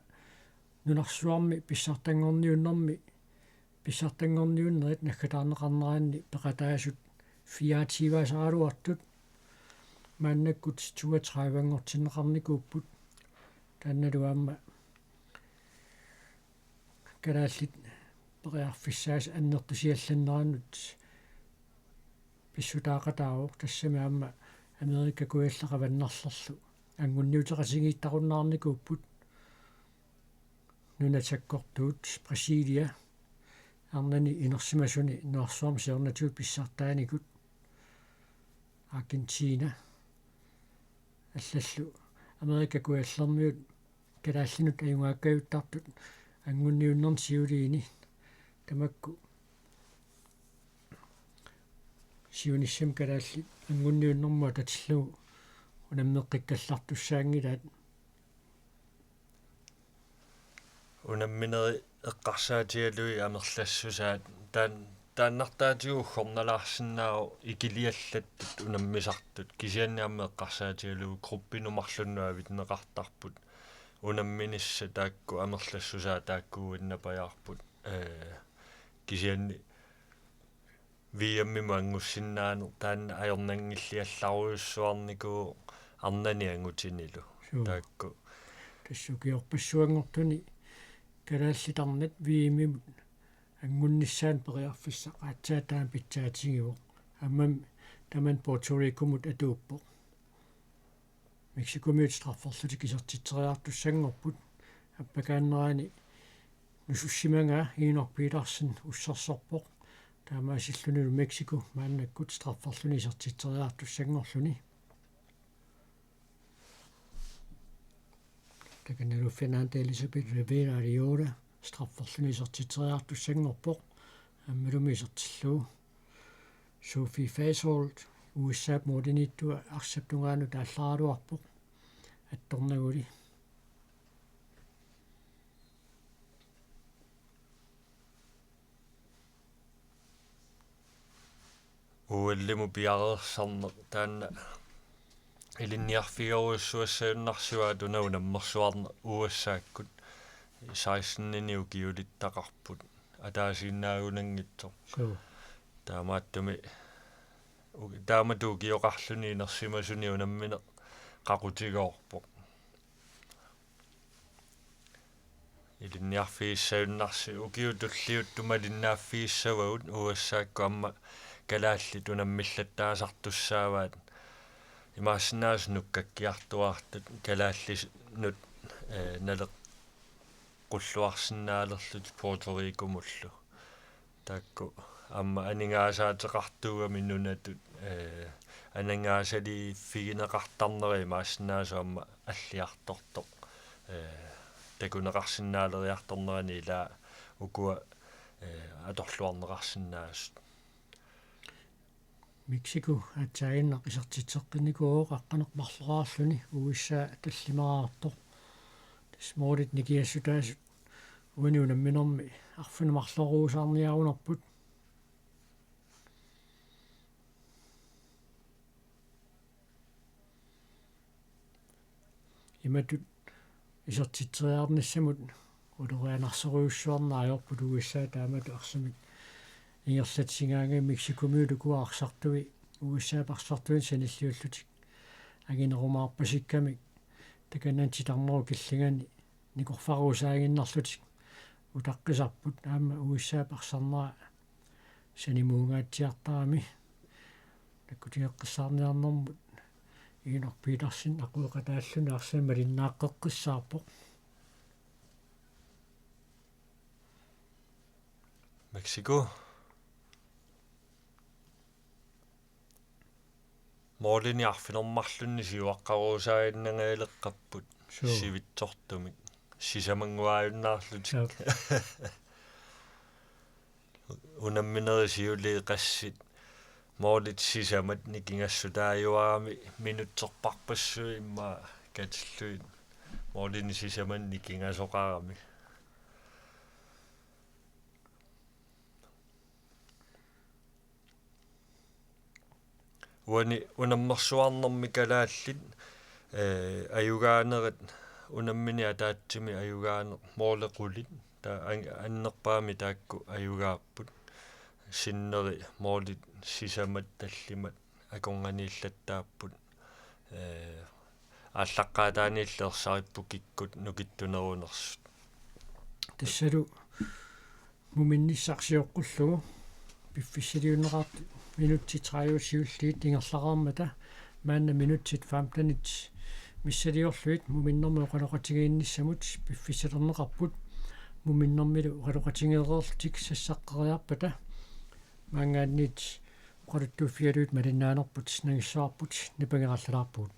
nunarsuarmi pissartanngorniunnermi, pissartanngorniunnerit naggataarneqarneranni peqataasut fireogtyve-saraluartut maannakkut toogtredive-nngortinneqarnikuupput. Taannalu aamma kalaallit periarfissaasut annertusiallanneranut pissutaaqataavoq, tassami aamma Amerika Kujalleq Avannarlerlu anguniuteqatigiittarunnaarnikuupput. Nunat sakkortuut Brasilia, arnani inersimasuni nunarsuarmi siornatigut pissartaanikut Argentina, allallu Amerika Kujallermiut kalaallinut ajugaakkajuttartut anguniunnerni siuliini, tamakku siunissami kalaallit anguniunnermut atatillugu unammeqqikkallartussaanngilaat. Unamminerit eqqarsaatigalugit amerlassusaat taan-, taannartaatigut uggornalaarsinnaavoq ikiliallattut unammisartut, kisianni aamma eqqarsaatigalugu gruppinut marlunnut avinneqartarput. Unamminissat taakku amerlassusaat taakkuuinnapajaarput. Ee, kisianni V M-imut angussinnaaneq taanna ajornanngilliallarujussuarnikuuvoq arnani angutinilu. Suu. Taakku. Tassa ukiorpassuanngortuni kalaallit arnat V M-imut angunnissaanut periarfissaq aatsaat taama pitsaatigivoq. Aammami tamanna Puerto Ricomut atuuppoq. Mexicomiut strafferlutik isertitseriartussanngorput. Appakaannerani nusussimagaa Enok Petersen ussersorpoq. Taamaasillunilu Mexico maannakkut strafferluni isertitseriartussanngorluni. Takannalu Fernanda Elizabeth Rivera Riola strafferluni isertitseriartussanngorpoq. Aammalumi isertillugu Sophie Fasold U S A-p målimiittua arsap tungaanut aallaraluarpoq. attornaguli. U L-imut piareersarneq taanna ilinniarfigerujussuassagunarsivaat una unammersuarneq U S A-kkut sekstenini ukiulittaqarput ataasiinnaagunanngitsoq. Suu. Taamaattumik u-, taamatut ukioqarluni inersimasuni unammineq qaqutigoorpoq. Ilinniarfigissagunnarsi-, ukiut tulliuttut malinnaaffigissavagut U S A-kkut aamma kalaallit unammillattaasartussaavaat. Imaassinnaavoq nukkakkiartuaartut kalaallinut, eh, naleqqulluarsinnaalerlutik Puerto Ricomullu. Taakku aamma aningaasaateqartuugamik nunatut, eh, aningaasaliiffigineqartarneri imaassinnaavoq aamma alliartortoq, eh, takuneqarsinnaaleriartornerani ilaa ukua, eh, atorluarneqarsinnaasut. Mexico aatsaaginnaq isertitseqqinnikuuvoq aqqaneq-marloraarluni U S A tallimaraartoq. Tassa målit nikingassutaasut uani unamminermi arfineq-marloruusaarniarunarput. Imatut isertitseriarnissamut ulorianarsorujussuarneq ajorput U S A taamatut arsamik ingerlatsigaangami Mexicomiut ukua arsartui U S A-p arsartuinnaq sanilliullutik anginerumaarpasikkamik takanna titarnerup killingani nikorfaruusaaginnarlutik utaqqisarput aamma U S A-p arsarnera sanimuungaatsiartarami. Takkutigeqqissaarniarnermut Inuk Petersen aqueqataalluni arsamik malinnaaqqeqqissaarpoq. Mexico. Målinik arfineq-marlunnik siuaqqaruusaaginnangaaleqqapput. Suu. Sivitsortumik. Sisamannguaajunnaarlutik. Suu. Unamminerit siuliit qassit målit sisamat nikingassutaajuarami minutserpassuit immaqa katillugit målinik sisamat nikingasoqarami. Uani unammersuarnermi kalaallit, eh, ajugaanerit unammineq ataatsimik ajugaaneq måli qulit, taava an-, annerpaamik taakku ajugaapput. Sinneri målit sisamat tallimat akornanniillattaapput. Eh, aallaqqaataaniilli ersaripput kikkut nukittunerunersut. Tassalu muminnissaq sioqqullugu piffissaliunneqartut minutsit tredive siulliit ingerlareermata maanna minutsit femtenit missiliorlugit muminnermik oqaloqatigiinnissamut piffissalerneqarput. Muminnermilu oqaloqatigeereerlutik sassaqqeriarpata maanngaanniit oqaluttuuffigalugit malinnaanerput nangissuarput nipangerallalaarpugut.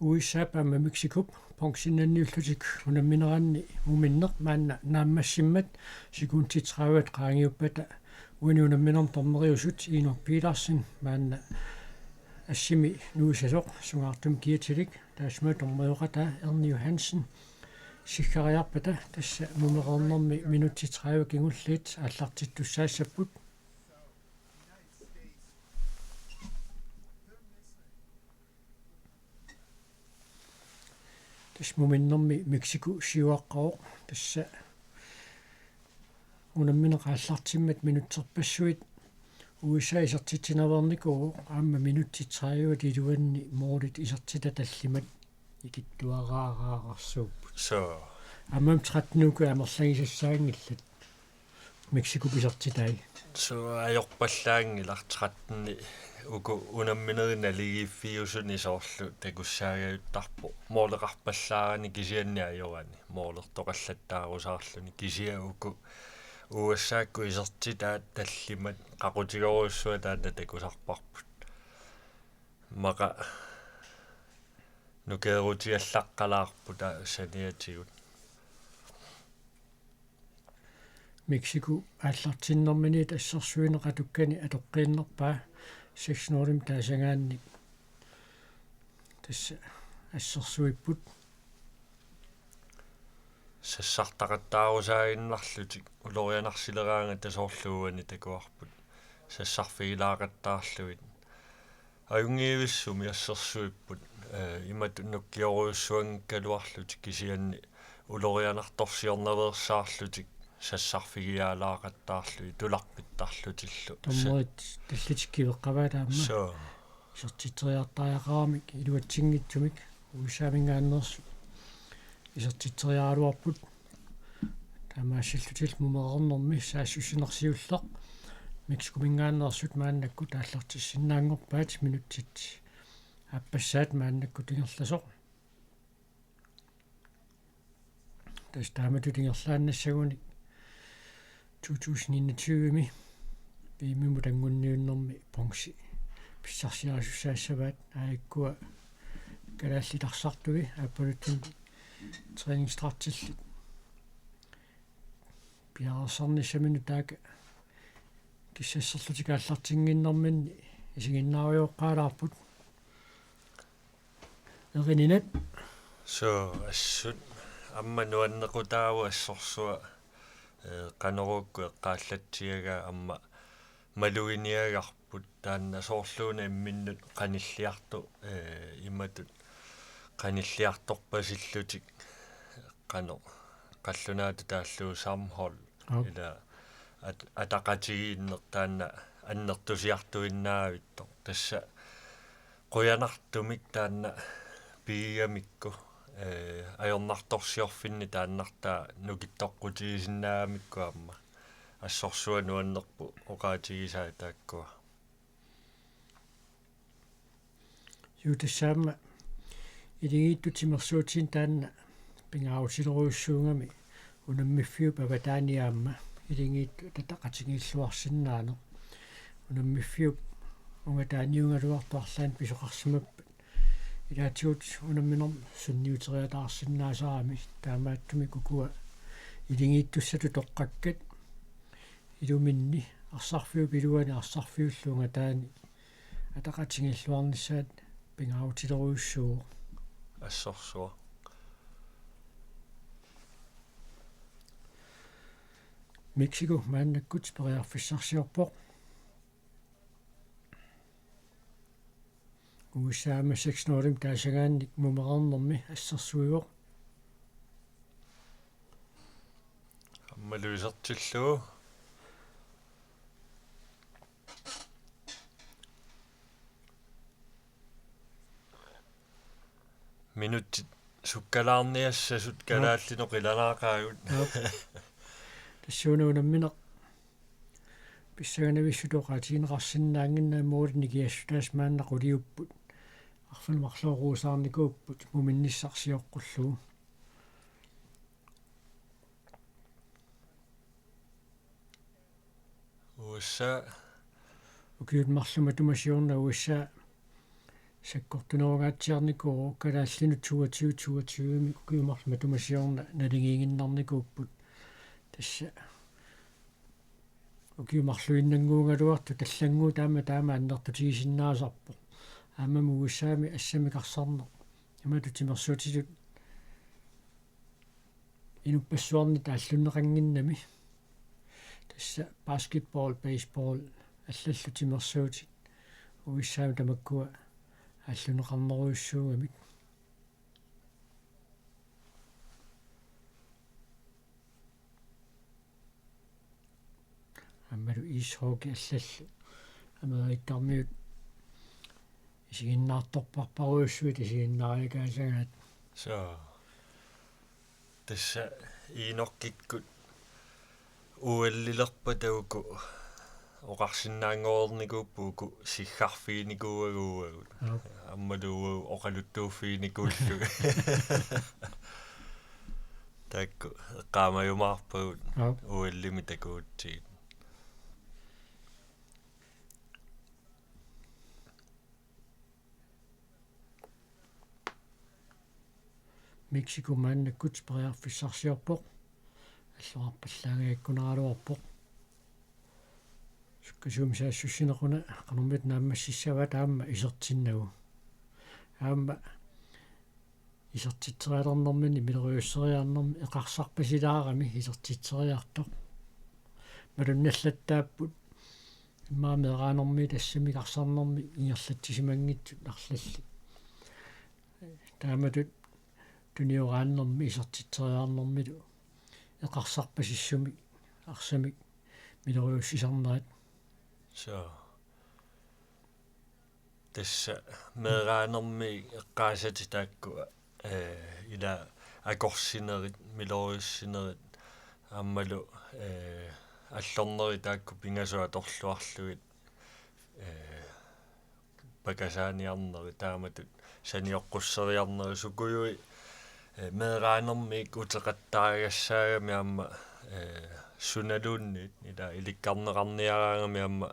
U S A-p aamma Mexicop bronzennanniullutik unammineranni muminneq maanna naammassimmat sekundit tredive qaangiuppata uani unamminermi dommeriusut Inok Petersen maanna assimi nuisasoq sungaartumik kiatilik, taassuma dommerioqataa Erni Johansen siggariarpata tassa mumereernermi minutsit tredive kingulliit aallartittussaassapput. Tassa muminnermi Mexico siuaqqavoq, tassa unammineq aallartimmat minutserpassuit U S A isertitsinaveernikuuvoq, aamma minutsit tredive iluanni målit isertitat tallimat ikittuaraaraarsuupput. Soo. Aamma tretten uku amerlagisassaanngillat Mexicop isertitai. Soo, ajorpallaanngilaq tretten uku unamminerit naligiiffiusuni soorlu takussaagajuttarpoq. Måleqarpallaarani kisianni ajorani. Målertoqallattaarusaarluni kisianni uku U S A-kkut isertitaat tallimat qaqutigorujussuaq taanna takusarparput. Immaqa nukeerutigallaqqalaarput taava saniatigut. Mexico aallartinnermini assersuineq atukkani atoqqiinnarpaa seks nul-imik taasagaanni. Tassa assersuipput. Sassartaqattaarusaaginnarlutik ulorianarsileraangata soorlu uani takuarput. Sassarfigilaaqattaarlugit. Ajunngivissumik assersuipput, eh, imatut nukkiorujussuanngikkaluarlutik kisianni ulorianartorsiornaveersaarlutik sassarfigiaalaaqattaarlugit tularpittarlutillu. Dommerit tallitikkiveqqavaat aamma. Soo. Isertitseriartariaqaramik iluatsinngitsumik U S A-minngaanneersut isertitseriaraluarput. Taamaassillutillu mumereernermi saassussineq siulleq Mexicominngaanneersut maannakkut aallartissinnaanngorpaat, minutsit aappassaat maannakkut ingerlasoq. Tassa taamatut ingerlaannassagunik to tusind enogtyve-mi V M-imut anngunniunnermi bronze pissarsiarisussaassavaat, aajukkua kalaallit arsartui aappaluttumik træningsstartillit piareersarnissaminut taakku kissasserlutik aallartinnginnerminni isiginnaarujoqqaalaarput. Erininat. Soo, assut aamma nuannequtaavoq assorsuaq, eh, qanoruukkut eqqaallatsiagaa aamma maluginiagarput taanna soorluuna imminnut qanilliartoq, eh, imatut qanilliartorpasillutik qanoq qallunaatut taallugu sammenhold. Aap. Ila at-, ataqatigiinneq taanna annertusiartuinnavittoq. Tassa qujanartumik taanna pigigamikku, eh, ajornartorsiorfinni taannartaa nukittoqqutigisinnaagamikku aamma. Assorsuaq nuannerpoq oqaatigisai taakkua. Juu, tassa aamma iligiittut timersuutinik taanna pingaarutilerujussuugami unammiffiup avataani aamma iligiittut ataqatigiilluarsinnaaneq. Unammiffiup ungataaniugaluartoq arlaannik pisoqarsimappat ilaatigut unamminermi sunniuteriataarsinnaasarami, taamaattumik ukua iligiittussatut toqqakkat iluminni arsarfiup iluani arsarfiullu ungataani ataqatigiilluarnissaat pingaarutilerujussuuvoq. Assorsuaq. Mexico maannakkut periarfissarsiorpoq. U S A aamma seks nul-imik taasagaannik mumereernermi assersuivoq. Aammalu isertillugu. Minutsit sukkalaarniassasut. Aap. Kalaallinut qilanaaqaagut. Aap. Tassuuna unammineq pissanganavissutut oqaatigineqarsinnaannginnami, målit nikiassutaasa maanna quliupput. Arfineq-marluk ruusaarnikuupput muminnissaq sioqqullugu. U S A. Ukiut marluk matuma siorna U S A Sakkortunerungaatsiarnikuuvoq, kalaallinut toogtyve toogtyve-mik ukiut marluk matuma siorna naligiinnarnikuupput. Tassa ukiut marluinnannguugaluartut allannguup taama taama annertutigisinnaasarpoq. Aammami U S A-mi assammik arsarneq. Imatut timersuutitut inuppassuarnit aallunneqannginnami. Tassa basketball, baseball, allallu timersuutit U S A-mi tamakkua aallunneqarnerujussuugamik. Aammalu ishockey allallu. Amerikkarmiut isiginnaartorparparujussuit isiginnaariakaasagaat. Soo. Tassa Inokikkut O L-ilerpata uku oqarsinnaanngornikuupput uku siggarfiginikuuagut. Aap. Aammalu oqaluttuuffiginikuullugit. Taakku eqqaamajumaarpagut. Aap. O L-imi takuutsigit. Mexico maannakkut periarfissarsiorpoq. Alluarpallaangaakkunaraluarpoq. Sukkasuumik saassussineq una qanormita naammassissavaat aamma isertinnagu. Aamma isertitserialernermini miloriusseriarnermi eqarsarpasilaarami isertitseriartoq. Malunnallattaapput immaqa meeraanermi tassamik arsarnermi ingerlatsisimanngitsut arlallit. Taamatut tunioraannermi isertitseriarnermilu eqarsarpasissumik arsamik miloriussisarnerat. Soo. Tassa meeraanermi eqqaasatit taakku, eh, ila akorsinerit, miloriussinerit, aammalu, eh, allornerit taakku pingasut atorluarlugit, eh, pakasaaniarnerit taamatut sanioqqusseriarnerit sukujui, eh, meeraanermik uteqattaarigassaagami aamma, eh, sunaluunniit ila ilikkarneqarniaraangami aamma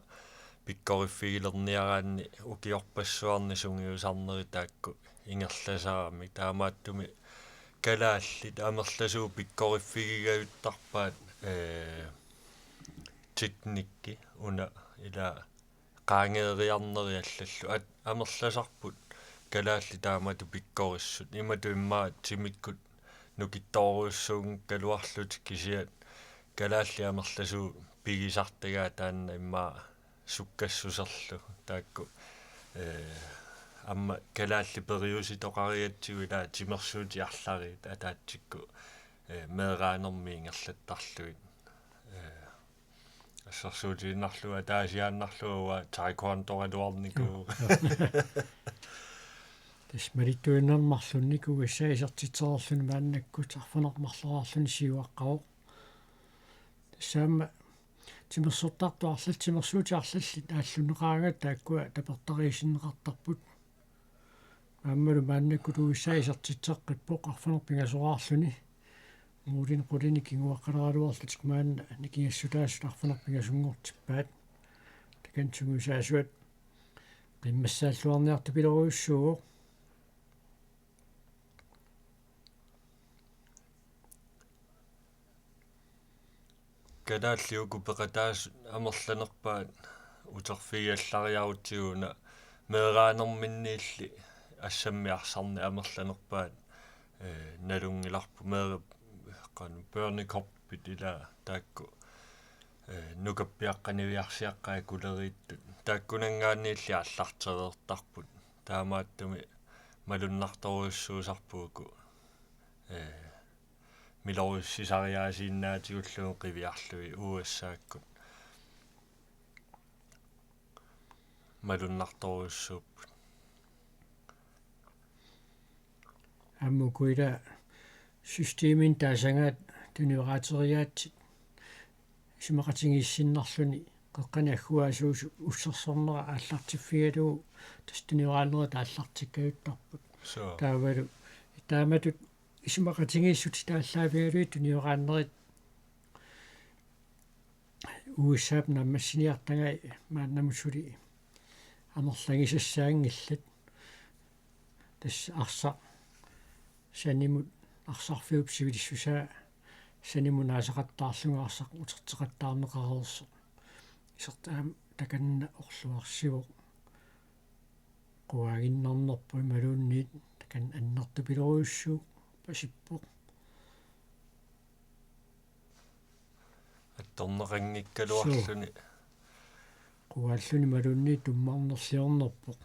pikkoriffigilerniaraanni ukiorpassuarni sungiusarnerit taakku ingerlasaramik. Taamaattumik kalaallit amerlasuut pikkoriffigigajuttarpaat, eh, teknikki una ila qaangeeriarneri allallu. At-, amerlasarput kalaallit taamatut pikkorissut. Imatut immaqa timikkut nukittoorujussuunngikkaluarlutik kisiat kalaallit amerlasuut pigisartagaat taanna immaqa sukkassuserlu. Taakku, eh, aamma kalaallit periusitoqarigatsigu ila timersuutit arlariit ataatsikkut, eh, meeraanermi ingerlattarlugit. Eh, assersuutigiinnarlugu ataasiaannarlugu uanga taekwondoraluarnikuuvoq. Joo. Tassa malittuinnarmarlunnik U S A isertitsereerluni maannakkut arfineq-marloraarluni siuaqqavoq. Tassa aamma timersortartut arlallit, timersuutit arlallit aallunneqaraangatta taakkua tapertariisinneqartarput. Aammalu maannakkut U S A isertitseqqippoq arfineq-pingasoraarluni. Uulin qulinik kinguaqqaleraluarlutik maanna nikingassutaasut arfineq-pingasunngortippaat. Takanna sungiusaasuat qimmassaalluarniartupilorujussuuvoq. Kalaallit uku peqataasut amerlanerpaat uterfigiallariarutsigu una meeraanerminniilli assammik arsarneq amerlanerpaat, eh, nalunngilarput meera-, qanoq, børnekoppit ila taakku, eh, nukappiaqqat niviarsiaqqat akuleriittut. Taakkunanngaanniilli aallartereertarput. Taamaattumik malunnartorujussuusarput uku, eh, miloriussisariaasiinnaatigullugu qiviarlugit U S A-kkut. Malunnartorujussuupput. Aamma uku ila systemimik taasagaat tunioraateriaatsit isumaqatigiissinnarluni qeqqani agguaasuusut ussersornera aallartiffigalugu tassa tunioraanerit aallartikkajuttarput. Soo. Taavalu taamatut isumaqatigiissutit aallaavigalugit tunioraanerit U S A-p naammassiniartagai maannamut suli amerlagisassaanngillat. Tassa arsaq sanimut, arsarfiup sivilissusaa sanimut naasaqattaarlugu arsaq uterteqattaarneqareersoq. Isertaq aamma takanna orluarsivoq. Quaaginnarnerpoq imaluunniit takanna annertupilorujussuuvoq, pasippoq. Attorneqanngikkaluarluni. Suu. Quaalluni imaluunniit tummarnerliornerpoq.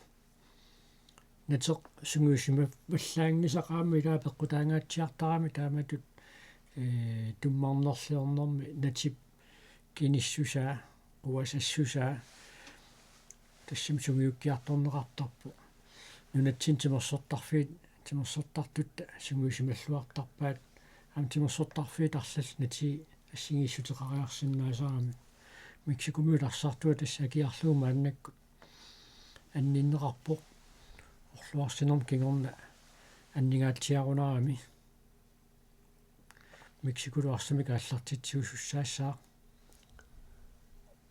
Nateq sungiusimavallaanngisaq aamma ilaa peqqutaangaatsiartarami taamatut, ee, tummarnerliornermi natip kinissusaa, quasassusaa, tassami sungiukkiartorneqartarpoq. Nunatsinni timersortarfiit, timersortartut sungiusimalluartarpaat, aamma timersortarfiit arlallit natii assigiissuteqariarsinnaasarami. Mexicomiut arsartua tassa akiarlugu maannakkut anninneqarpoq. Orluarsinermi kingorna anningaatsiarunarami. Mexicolu arsamik aallartitsiusussaassaaq.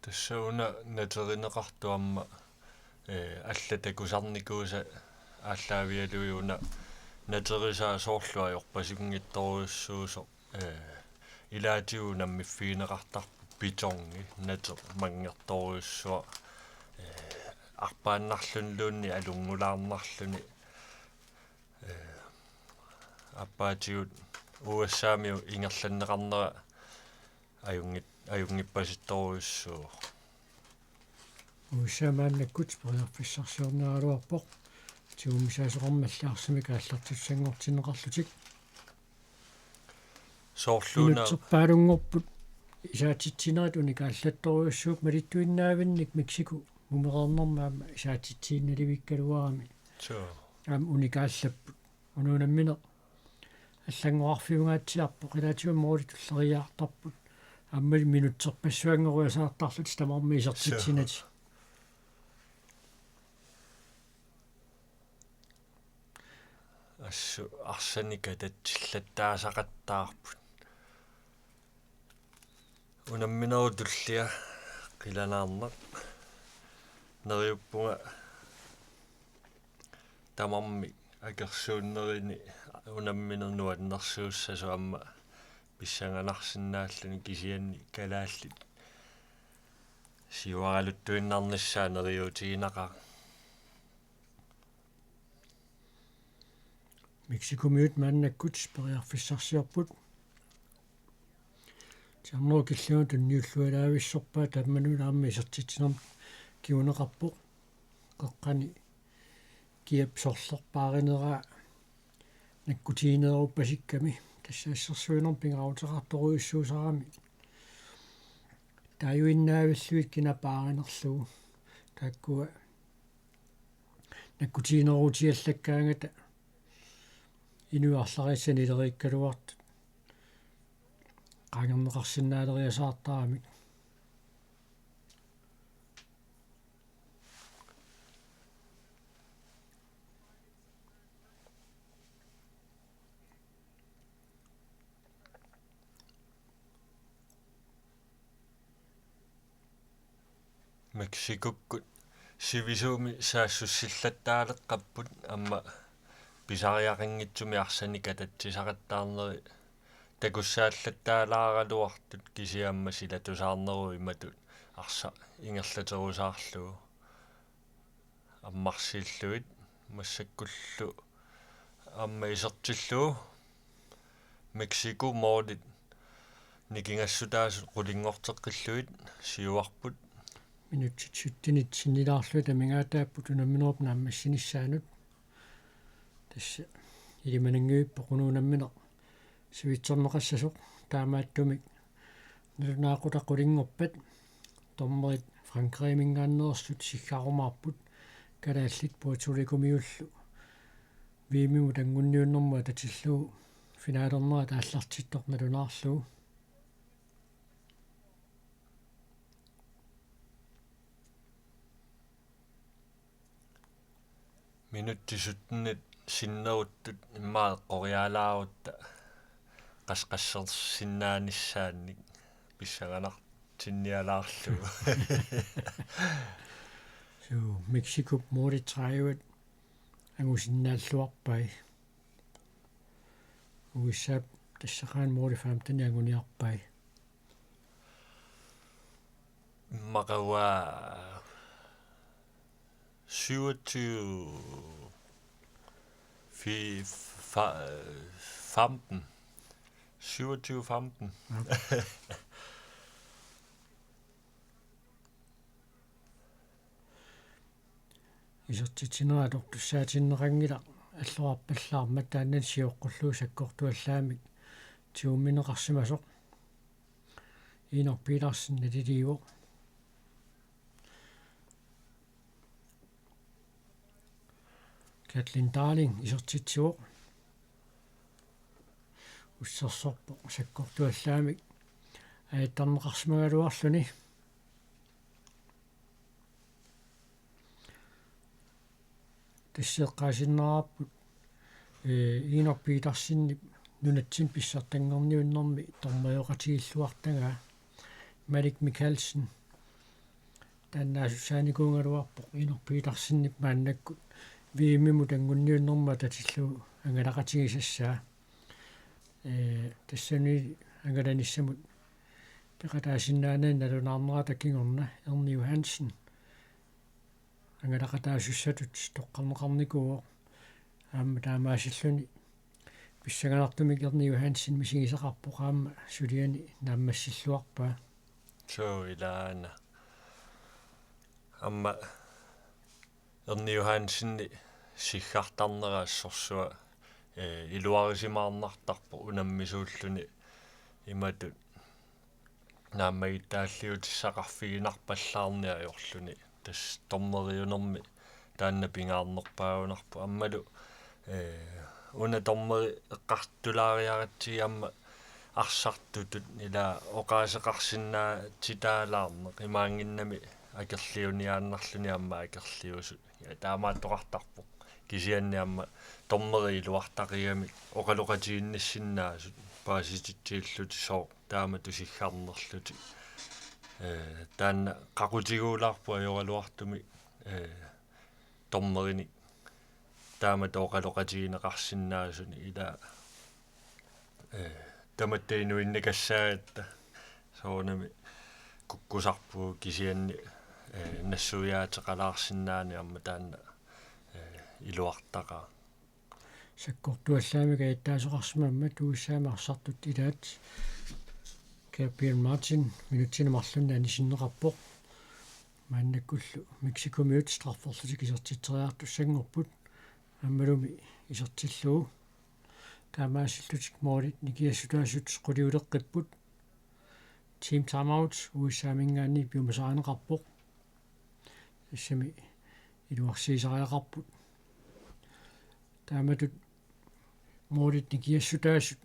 Tassa una naterineqartoq aamma, ee, allat takusarnikuusat aallaavigalugit una naterisaa soorlu ajorpasinngitsorujussuusoq, ee, ilaatigut unammiffigineqartarpoq betongi, nateq manngertorujussuaq, ee, arpaannarluniluunniit alunngulaarnarluni, ee, aappaatigut U S A-miut ingerlanneqarnera ajunngit-, ajunngippasittorujussuuvoq. U S A maannakkut periarfissarsiorneraluarpoq. Tigummisaasoqarmalli arsamik aallartitussanngortinneqarlutik. Soorlu una minutserpaalunngorput isaatitsinerit unikaallattorujussuupput, malittuinnaavinnik Mexico mumereernermi aamma isaatitsiinnalivikkaluarami. Suu. Aamma unikaallapput. Una unammineq allanngorarfiungaatsiarpoq, ilaatigut måli tulleriiaartarput. Aammali minutserpassuanngoriasaartarlutik tamarmik isertitsinatik. Suu. Assut arsanik atatsillattaasaqattaarput. Unamminerup tullia qilanaarnaq. Neriuppunga tamarmik akersuunnerini unammineq nuannersuussasoq aamma pissanganarsinnaalluni, kisianni kalaallit siuaraluttuinnarnissaat neriuutiginaqaaq. Mexicomiut maannakkut periarfissarsiorput. Tiarnerup killinga tunniullualaavissorpaat, tamanut aamma isertitsinermik kinguneqarpoq. Qeqqani kiap sorlerpaarineraa nakkutigineruppasikkami, tassa assersuinermi pingaaruteqartorujussuusarami. Taajuinnaavillugit kina paarinerlugu. Taakkua nakkutigineruutiallakkaangata inuit arlariissanik ileriikkaluartut qaangerneqarsinnaaleriasaartaramik. Mexicokkut sivisuumik saassussillattaaleqqapput, aamma pisariaqanngitsumik arsanik atatsisaqattaarneri takussaallattaalaaraluartut, kisianni aamma silatusaarneruvoq imatut arsaq ingerlaterusaarlugu. Ammarsiillugit massakkullu aamma isertillugu Mexico målit nikingassutaasut qulinngorteqqillugit siuarput. Minutsit syttenit sinnilaarlugit amigaataapput unamminerup naammassinissaanut. Tassa ilimananngivippoq una unammineq sivitsorneqassasoq, taamaattumik nalunaaqutaq qulinngorpat dommerit Frankrigiminngaanneersut siggarumaarput, kalaallit Puerto Ricomiullu V M-imut anngunniunnermut atatillugu finalernerat aallartittoq nalunaarlugu. Minutsit syttenit sinneruttut immaqa eqqoriaalaarutta qasqassersinnaanissaannik pissanganartinnialaarlugu. Suu, Mexicop målit tredivet angusinnaalluarpai. U S A-p tassaqaani måli femten anguniarpai. Maqavaa syvogtyve fi-, fa-, femten. Syvogtyve femten. Ja. Isertitsinera atortussaatinneqanngilaq, allorarpallaarmat taanna sioqqullugu sakkortuallaamik tigummineqarsimasoq. Inok Petersen naliliivoq. Kathleen Darling isertitsivoq. Ussersorpoq sakkortuallaamik ajattarneqarsimagaluarluni. Tassa eqqaasinnaavarput, ee, Inok Petersenip nunatsinni pissartanngorniunnermi dommerioqatigiilluartagaa, Malik Mikaelsen. Taannaasussaanikuugaluarpoq Inok Petersenip maannakkut V M-imut anguniunnermut atatillugu angalaqatigisassaa. Ee, tassani angalanissamut peqataasinnaanani nalunaarnerata kingorna Erni Johansen angalaqataasussatut toqqarneqarnikuuvoq. Aamma taamaasilluni pissanganartumik Erni Johansen misigisaqarpoq aamma suliani naammassilluarpaa. Suu, ilaana. Aamma Erni Johansenip siggartarnera assorsuaq, ee, iluarisimaarnartarpoq unammisuulluni imatut naammagittaalliutissaqarfiginarpallaarneq ajorluni. Tassa dommeriunermi taanna pingaarnerpaagunarpoq. Aammalu, ee, una dommeri eqqartulaariaratsigit aamma arsartutut ila oqaaseqarsinnaatitaalaarneq imaanngimmat akerliuniaannarluni aamma akerliusut. Ja, taamaattoqartarpoq. Kisianni aamma dommeri iluartaqigamik oqaloqatiginnissinnaasut paasititsillutik sooq taamatut siggarnerlutik. Ee, taanna qaqutiguulaarpoq ajoraluartumik, ee, dommerinik taamatut oqaloqatigineqarsinnaasunik ila, ee, tamatta inuinnakassaagatta soorunami kukkusarpugut kisianni, ee, nassuiaateqalaarsinnaaneq aamma taanna, ee, iluartaqaaq. Sakkortuallaamik ajattaasoqarsimammat U S A-mi arsartut ilaat Gabriel Martin minutsini marlunni anisinneqarpoq. Maannakkullu Mexicomiut strafferlutik isertitseriartussanngorput. Aammalumi isertillugu. Taamaasillutik målit nikiassutaasut quliuleqqipput. Team timeout U S A-minngaanniit piumasarineqarpoq. Tassami iluarsiisariaqarput. Taamatut målit nikiassutaasut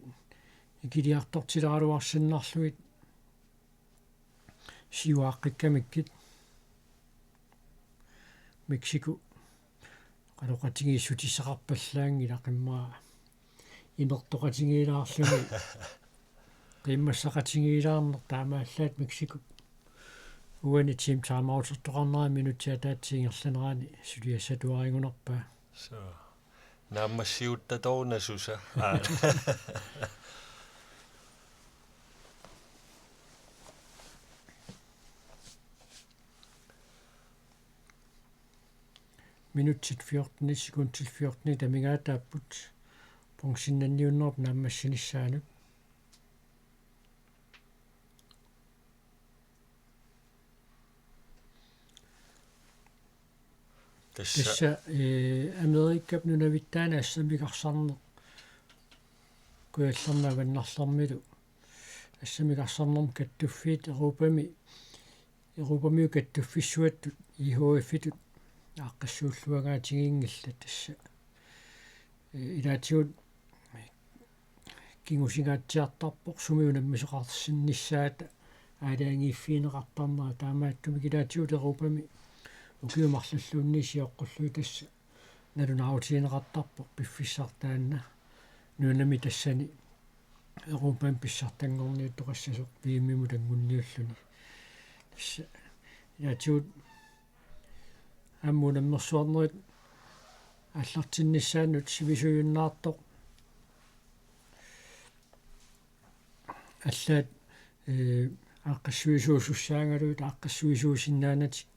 ikiliartortileraluarsinnarlugit siuaaqqikkamikkit. Mexico oqaloqatigiissutissaqarpallaanngilaq immaqa imertoqatigiilaarluni. Qiimmassaqatigiilaarneq taamaallaat Mexicop uani team timeoutertoqarnera minutsit ataatsip ingerlanerani suliassatuarigunarpaa. Suu. Naammassiuttatoornasusa. Aa. Minutsit fjorten, sekundit fjorten amigaataapput bronzinnanniunnerup naammassinissaanut. Tassa. Tassa, ee, Amerikap nunavittaani assammik arsarneq Kujallermi Avannarlermilu assammik arsarnermut kattuffiit Europami, Europamiut kattuffissuattut I H F-itut aaqqissuulluagaatigiinngillat tassa. Ee, ilaatigut kingusingaatsiartarpoq sumi unammisoqarsinnissaata aalajangiiffigineqartarnera, taamaattumik ilaatigut Europami ukiut marlulluunniit sioqqullugit tassa nalunaarutigineqartarpoq piffissaq taanna nunami tassani Europami pissartanngorniuttoqassasoq V M-imut anguniulluni. Tassa ilaatigut aamma unammersuarnerit aallartinnissaanut sivisujunnaartoq. Allaat, ee, aaqqissuisuusussaagaluit aaqqissuisuusinnaanatik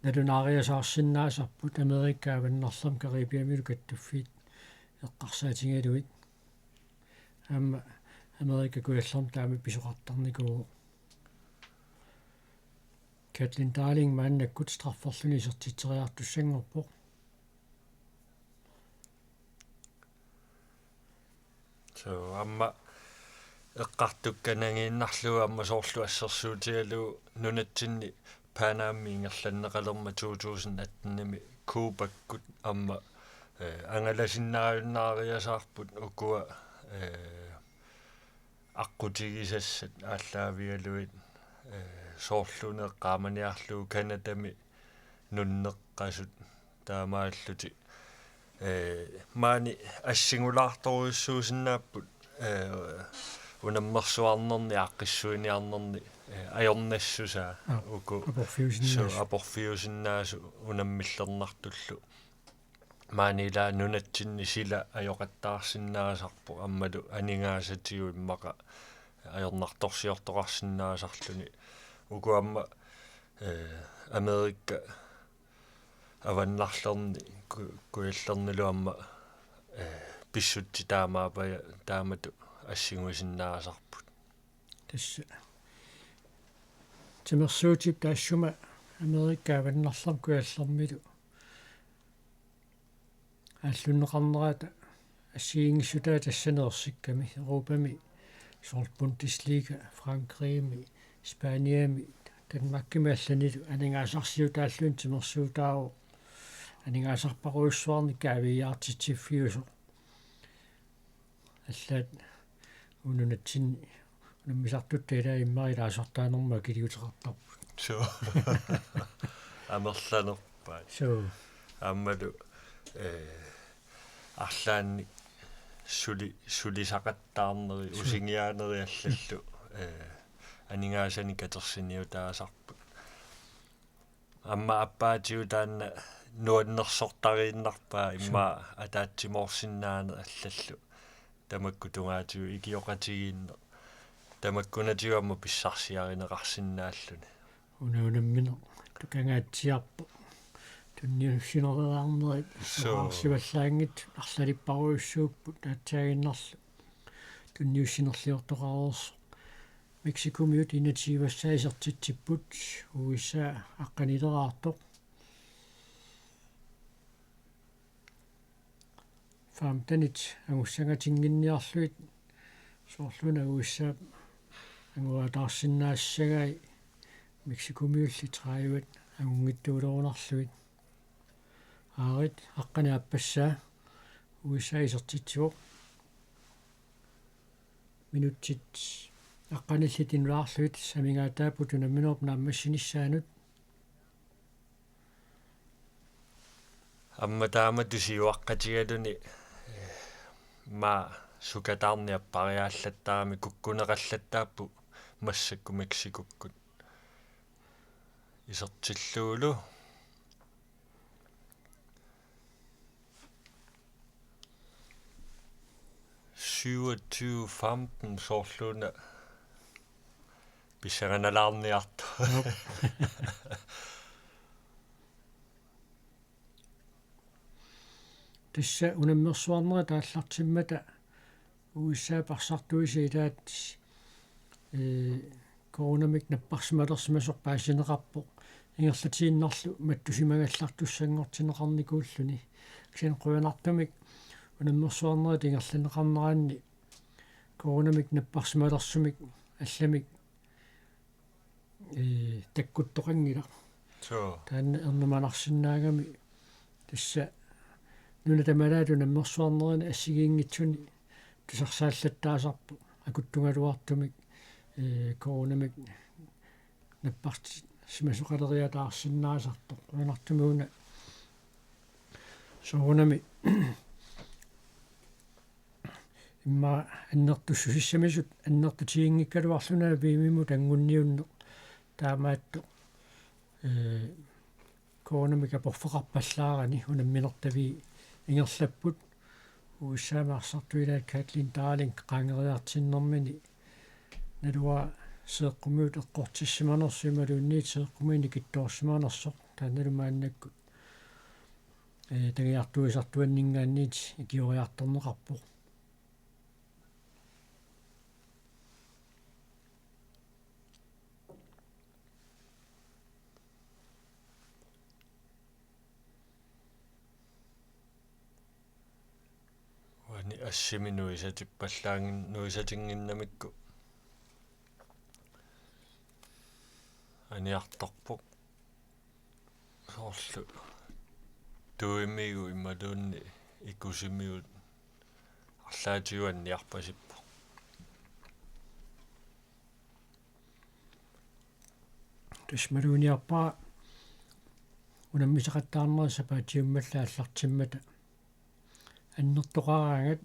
nalunaariasaarsinnaasarput Amerikap avannarlermi Caribiamilu kattuffiit eqqarsaatigalugit. Aamma Amerika Kujallermi taama pisoqartarnikuuvoq. Kathleen Darling maannakkut strafferluni isertitseriartussanngorpoq. So, aamma eqqartukka nangiinnarlugu aamma soorlu assersuutigalugu nunatsinni Panamami ingerlanneqalermat to tusind atten-imi Cubakkut aamma, eh, angalasinnaajunnaariasaarput ukua, eh, aqqutigisassat aallaavigalugit, eh, soorlu una eqqaamaniarlugu Canadami nunneqqasut taamaallutik. Eh, maani assingulaartorujussuusinnaapput, eh, unammersuarnerni aaqqissuiniarnerni, eh, ajornassusaa. Aa, uku aporfiusinnaasut. So, aporfiusinnaasut unammillernartullu. Maani ila nunatsinni sila ajoqattaarsinnaasarpoq aammalu aningaasatigut immaqa ajornartorsiortoqarsinnaasarluni. Uku aamma, eh, Amerika avannarlerni ku-, kujallernilu aamma, eh, pissutsit taamaappaja-, taamatut assiguisinnaasarput. Tassa timersuutip taassuma Amerika avannarlermi kujallermilu aallunneqarnerata assigiinngissutaat tassani ersikkami Europami soorlu Bundesliga, Frankrigimi, Spaniami, Danmarkimi allanilu aningaasarsiutaalluni timersuutaavoq aningaasarparujussuarnik kaaviiaartitsiffiusoq. Allaat nunatsinni unammisartutta ilaat immaqa ilaasortaanermut akiliuteqartarput. So. Amerlanerpaat. So. Aammalu, eh, arlaannik suli-, sulisaqattaarneri, suu, usingiaaneri allallu, eh, aningaasanik katersiniutaasarput. Aamma aappaatigut taanna nuannersortariinnarpaa, suu, immaqa ataatsimoorsinnaaneq allallu. Tamakku tungaatigut ikioqatigiinneq. Tamakkunatigut aamma pissarsiarineqarsinnaalluni. Una unammineq tukangaatsiarpoq. Tunniussinereernerit, suu, suaarsivallaanngitsut arlalipparujussuupput, aatsaaginnarlu tunniussinerliortoqareersoq. Mexicomiut enogtyve-ssaa isertitsipput, U S A aqqanileraartoq. Femtenit angussangatinnginniarlugit, soorlu una U S A angutaarsinnaassagai Mexicomiulli tredivet angunngitsuulerunarlugit. Aarit aqqaneq-aappassaa U S A isertitsivoq. Minutsit aqqanillit inulaarlugit amigaataapput unamminerup naammassinissaanut. Aamma taamatut siuaqqatigaluni, eh, maani sukataarneq appariaallattaarami kukkuneqallattaapput massakkut Mexicokkut. Isertillugulu. Syvogtyve femten soorlu una pissanganalaarniartoq. Jop. Tassa unammersuarnerit aallartimmata U S A parsartuisa ilaat, ee, coronamik napparsimalersimasoq paasineqarpoq. Ingerlatiinnarlu mattusimagallartussanngortinneqarnikuulluni. Kisianni qujanartumik unammersuarnerit ingerlanneqarneranni coronamik napparsimalersumik allamik, ee, takkuttoqanngilaq. Suu. Taanna ernumanarsinnaagami tassa nuna tamalaat unammersuarnerini assigiinngitsuni tusarsaallattaasarpoq akuttugaluartumik, ee, coronamik napparsimasoqaleriataarsinnaasartoq. Qujanartumik una soorunami immaqa annertussusissamisut annertutiginngikkaluarluni V M-imut anguniunneq taamaattoq, ee, coronamik aporfeqarpallaarani unamminertavii ingerlapput. U S A-mi arsartuilaat Kathleen Darling qaangeriartinnermini naluara seeqqumiut eqqortissimanersoq imaluunniit seeqqumiit nikittoorsimanersoq, taannalu maannakkut, ee, tagiartuisartuanninngaanniit ikioriartorneqarpoq. Uani assimi nuisatippallaanngin-, nuisatinnginnamikku aniartorpoq. Soorlu tuimigut imaluunniit ikusimigut arlaatigut anniarpasippoq. Tassa imaluunniarpara unammisaqattaarnerit sapaatiummallu aallartimmata annertoqaraangat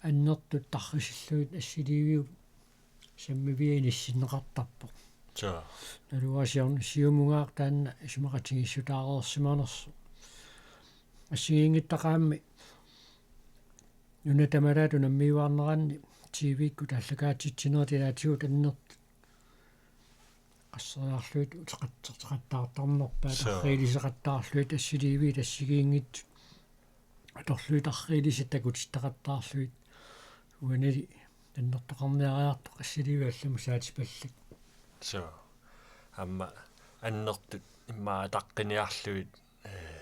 annertut tarrisillugit assiliiviup sammivia inissinneqartarpoq. Suu. Naluara siorna siumunngaaq taanna isumaqatigiissutaareersimanersoq. Assigiinngitsoq aamma nunat tamalaat unammiuaarneranni T V-kkut aallakaatitsinerit ilaatigut annertut qasseriarlugit uteqatserteqattaartarnerpaat. Suu. Arriiliseqattaarlugit assiliiviit assigiinngitsut atorlugit arriilisat takutittaqattaarlugit. Uanili annertoqarniariartoq assiliiviit allamut saatipallak. Suu. Aamma annertut immaqa ataqqiniarlugit, ee,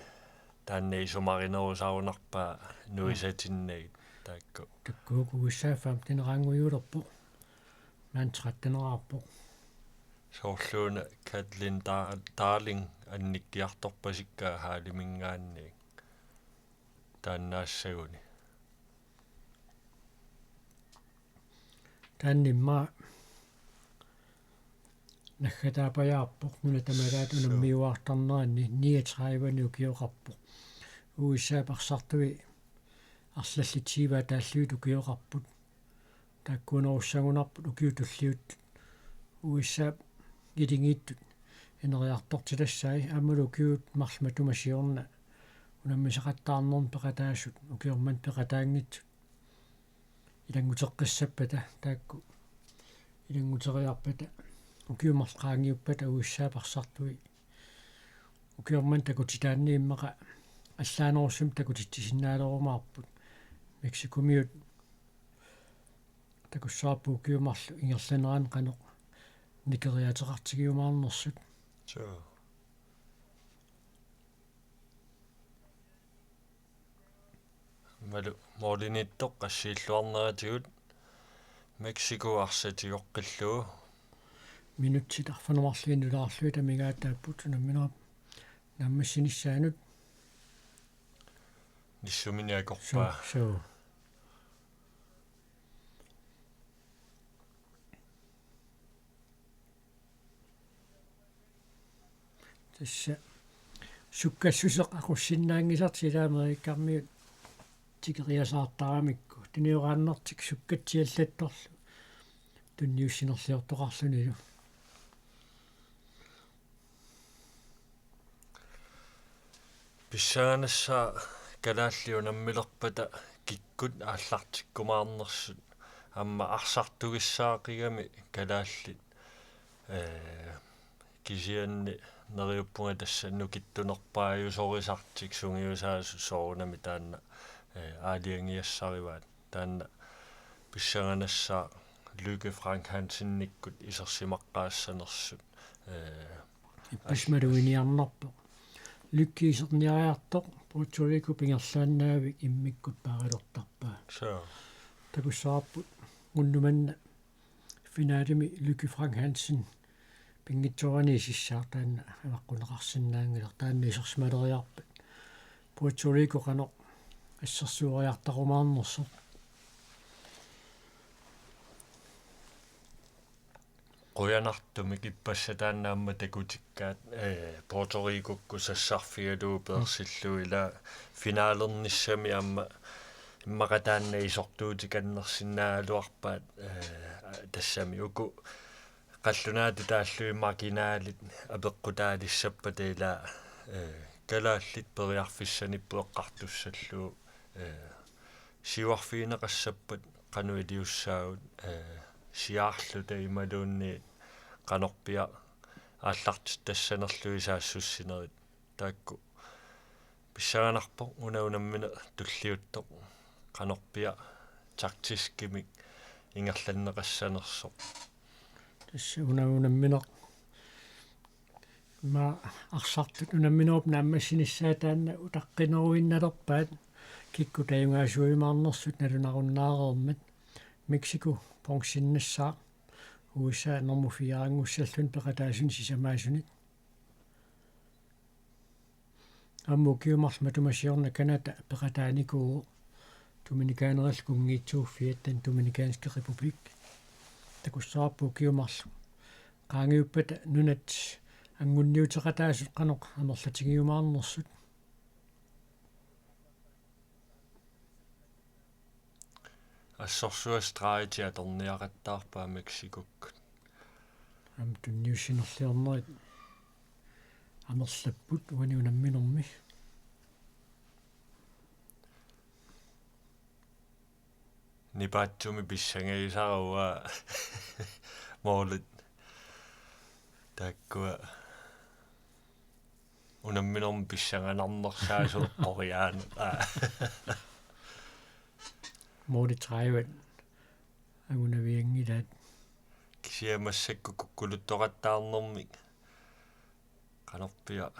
taanna isumarinerusarunarpaa nuisatinnagit taakku. Taakkuuku U S A femteneraanngujuulerpoq. Maani tretteneraarpoq. Soorluuna Kathleen Dar-, Darling annikkiartorpasikkaa Haliminngaanniit. Taannaassaguni. Taanna immaqa naggataapajaarpoq, nunat tamalaat unammiuaartarneranni niogtredive-ni ukioqarpoq. U S A-p arsartui arlallit tyve-aatalluit ukioqarput. Taakkuunerussagunarput ukiut tulliuttut U S A-p iligiittut ineriartortitassai, aammalu ukiut marluk matuma siorna unammisaqattaarnermi peqataasut ukiormanna peqataanngitsut ilannguteqqissappata, taakku ilannguteriarpata ukiut marluk qaangiuppata U S A-p arsartui ukiormanna takutitaanni immaqa allaanerusumik takutitsisinnaalerumaarput. Mexicomiut takussavarput ukiut marluk ingerlaneranni qanoq nikeriaateqartigiumaarnersut. Suu. Aammalu målimiittoq qassiilluarneratigut Mexico arsaq tigoqqillugu. Minutsit arfineq-marluk nulaarlugit amigaataapput unamminerup naammassinissaanut. Nissumini akorpaa. Suu, suu. Tassa sukkassuseq aqussinnaanngisartik ilaa Amerikkarmiut tikeriasaartaramikku. Tunioraannartik sukkatsiallattorlu tunniussinerliortoqarlunilu. Pissanganassaaq kalaallit unammilerpata kikkut aallartikkumaarnersut, aamma arsartugissaaqigami kalaallit, ee, kisianni neriuppunga tassa nukittunerpaajusorisartik sungiusaasut soorunami taanna, ee, aalajangigassarivaat. Taanna pissanganassaaq Lykke Frank Hansenikkut isersimaqqaassanersoq, ee, ippassaq maluginiarnarpoq. Lykke iserniariartoq Puerto Ricop ingerlaannaavik immikkut paarilertarpaa. Suu. Takussavarput unnuk manna finalemi Lykke Frank Hansen pinngitsoorani isissaaq, taanna avaqquneqarsinnaanngilaq, taanna isersimaleriarpat Puerto Rico qanoq assersueriartarumaarnersoq. Qujanartumik ippassaq taanna aamma takutikkaat, ee, Puerto Ricokkut sassarfigalugu peersillugu ilaa finalernissami aamma immaqa taanna isortuutikannersinnaagaluarpaat, ee, tassami uku qallunaatut taallugit marginalit apeqqutaalissappata ilaa, ee, Kalaallit periarfissanipput eqqartussallugu, ee, siuarfigineqassappat qanoq iliussaagut, ee, siaarluta imaluunniit qanorpiaq aallartittassanerlugit saassussinerit taakku pissanganarpoq, una unammineq tulliuttoq qanorpiaq taktiskimik ingerlanneqassanersoq. Tassa una unammineq. Immaqa arsartut unamminerup naammassinissaa taanna utaqqineruinnalerpaat, kikkut tajugaasuujumaarnersut nalunarunnaareermat. Mexico bronzinnassaaq, U S A nummer fire-anngussalluni peqataasuni sisamaasuni. Aamma ukiut marluk matuma siorna Canada peqataanikuuvoq, Dominicaanerallu kunngiitsuuffiat, Den Dominikanske Republik. Takussavarput ukiut marluk qaangiuppata nunat anngunniuteqataasut qanoq amerlatigiumaarnersut. Assorsuaq stregi atorniaqattaarpaa Mexicokkut. Aamma tunniussinerliornerit amerlapput uani unamminermi. Nipaatsumik pissangagisara uanga moolit. Taakkua unamminermi pissanganarnersaasut eqqoriaaneq. Aa. Moolit tredive angunavianngilaat. Kisianni massakkut kukkuluttoqattaarnermik qanorpiaq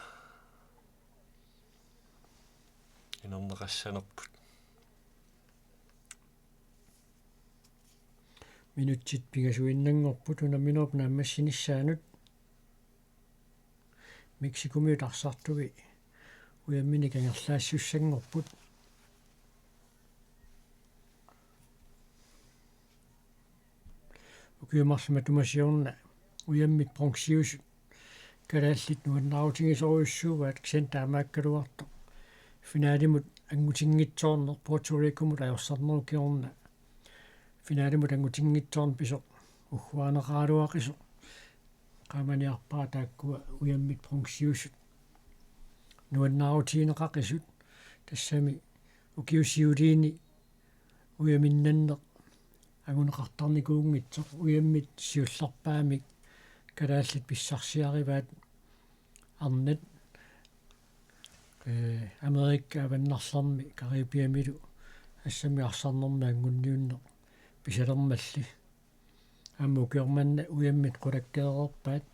inerneqassanerput. Minutsit pingasuinnanngorput unamminerup naammassinissaanut. Mexicomiut arsartuvik ujamminik angerlaassussanngorput. Ukiut marluk matuma siorna ujammit bronziusut kalaallit nuannaarutigisorujussuugaat, kisianni taamaakkaluartoq finalimut angutinngitsoorneq Puerto Ricomut ajorsarnerup kingorna finalimut angutinngitsoorneq pisoq ugguaaneqaraluaqisoq. Eqqaamaniarpara taakkua ujammit bronziusut nuannaarutigineqaqisut, tassami ukiut siuliini ujaminnanneq anguneqartarnikuunngitsoq, ujammit siullerpaamik kalaallit pissarsiarivaat arnat, ee, Amerika avannarlermi Caribiamilu assammik arsarnermi anngunniunneq pisalermalli. Aamma ukioq manna ujammit qulakkeereerpaat,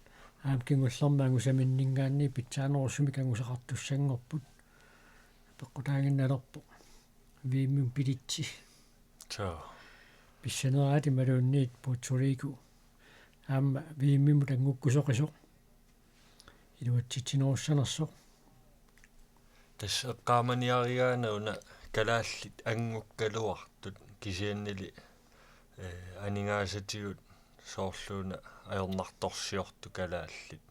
aamma kingullermi angusaminninngaanniit pitsaanerusumik angusaqartussanngorput. Peqqutaaginnalerpoq V M-imi bilitsi. Soo. Pissaneraat imaluunniit Puerto Rico aamma V M-imut anngukkusoqisoq iluatsitsinerussanersoq. Tassa eqqaamaniarigaanni una kalaallit anngukkaluartut kisiannili, ee, aningaasatigut soorlu una ajornartorsiortut kalaallit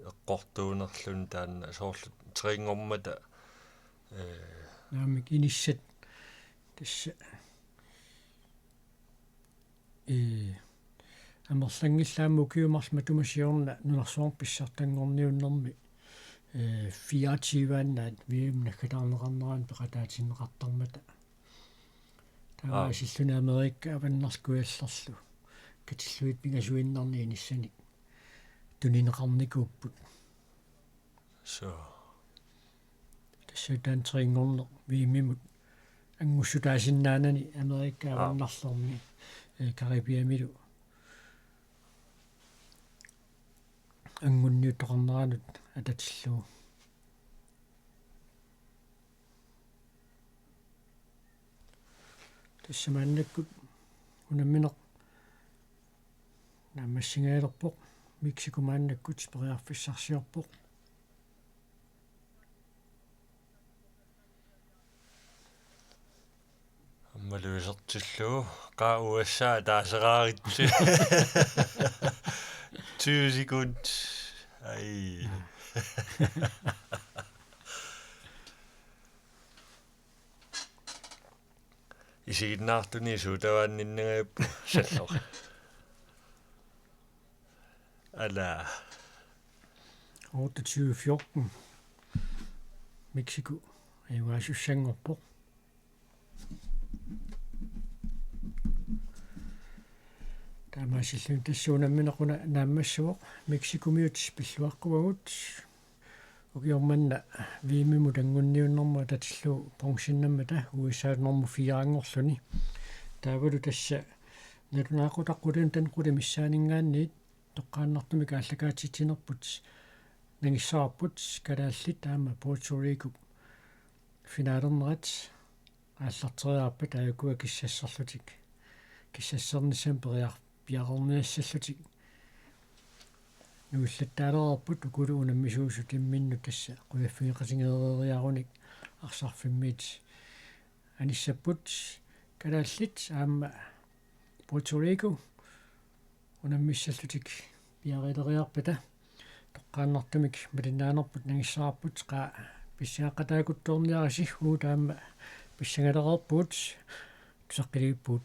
eqqortuunerluni taanna soorlu trinngormata, ee, naamik inissat tassa. Ee, amerlanngillat aamma ukiut marluk matuma siorna nunarsuarmi pissartanngorniunnermi, ee, fireogtyve-annaat V M naggataarneqarnerani peqataatinneqartarmata. Taava Aap. Asilluni Amerika avannarlu kujallerlu katillugit pingasuinnarnik inissanik tunineqarnikuupput. Soo. Tassa taanna trinngorneq V M-imut angussutaasinnaanani Amerika Aap. Avannarlermi, ee, Caribiamilu anngunniuttoqarneranut atatillugu. Tassa maannakkut unammineq naammassigajalerpoq, Mexico maannakkut periarfissarsiorpoq. Aammalu isertillugu, qaa U S A taaseraarutsi. Tyve sekund. Ai. Isiginnaartuni suutavaanninnangajappoq salloq. Ala. Otteogtyve fjorten. Mexico ajugaasussanngorpoq. Taamaasilluni tassa unammineq una naammassivoq. Mexicomiut pilluaqquagut. Ukioq manna V M-imut anngunniunnermut atatillugu bronzennammata U S A-t nummer fire-nngorluni. Taavalu tassa nalunaaqutaq qulintanquli missaaninngaanniit toqqaannartumik aallakaatitsinerput nangissavarput kalaallit aamma Puerto Rico finalernerat aallarteriarpat aajukua kissasserlutik, kissassernissamik periar-, piareerniassallutik nuillattaalereerput. Ukulu unammisuusut imminnut tassa qujaffigeqatigeeriarunik arsarfimmiit anissapput. Kalaallit aamma Puerto Rico unammissallutik piareeriarpata toqqaannartumik malinnaanerput nangissavarput. Qaa, pissangaqqataakutsoorniarisi, uagut aamma pissangalereerpugut, tusaqqilivippugut.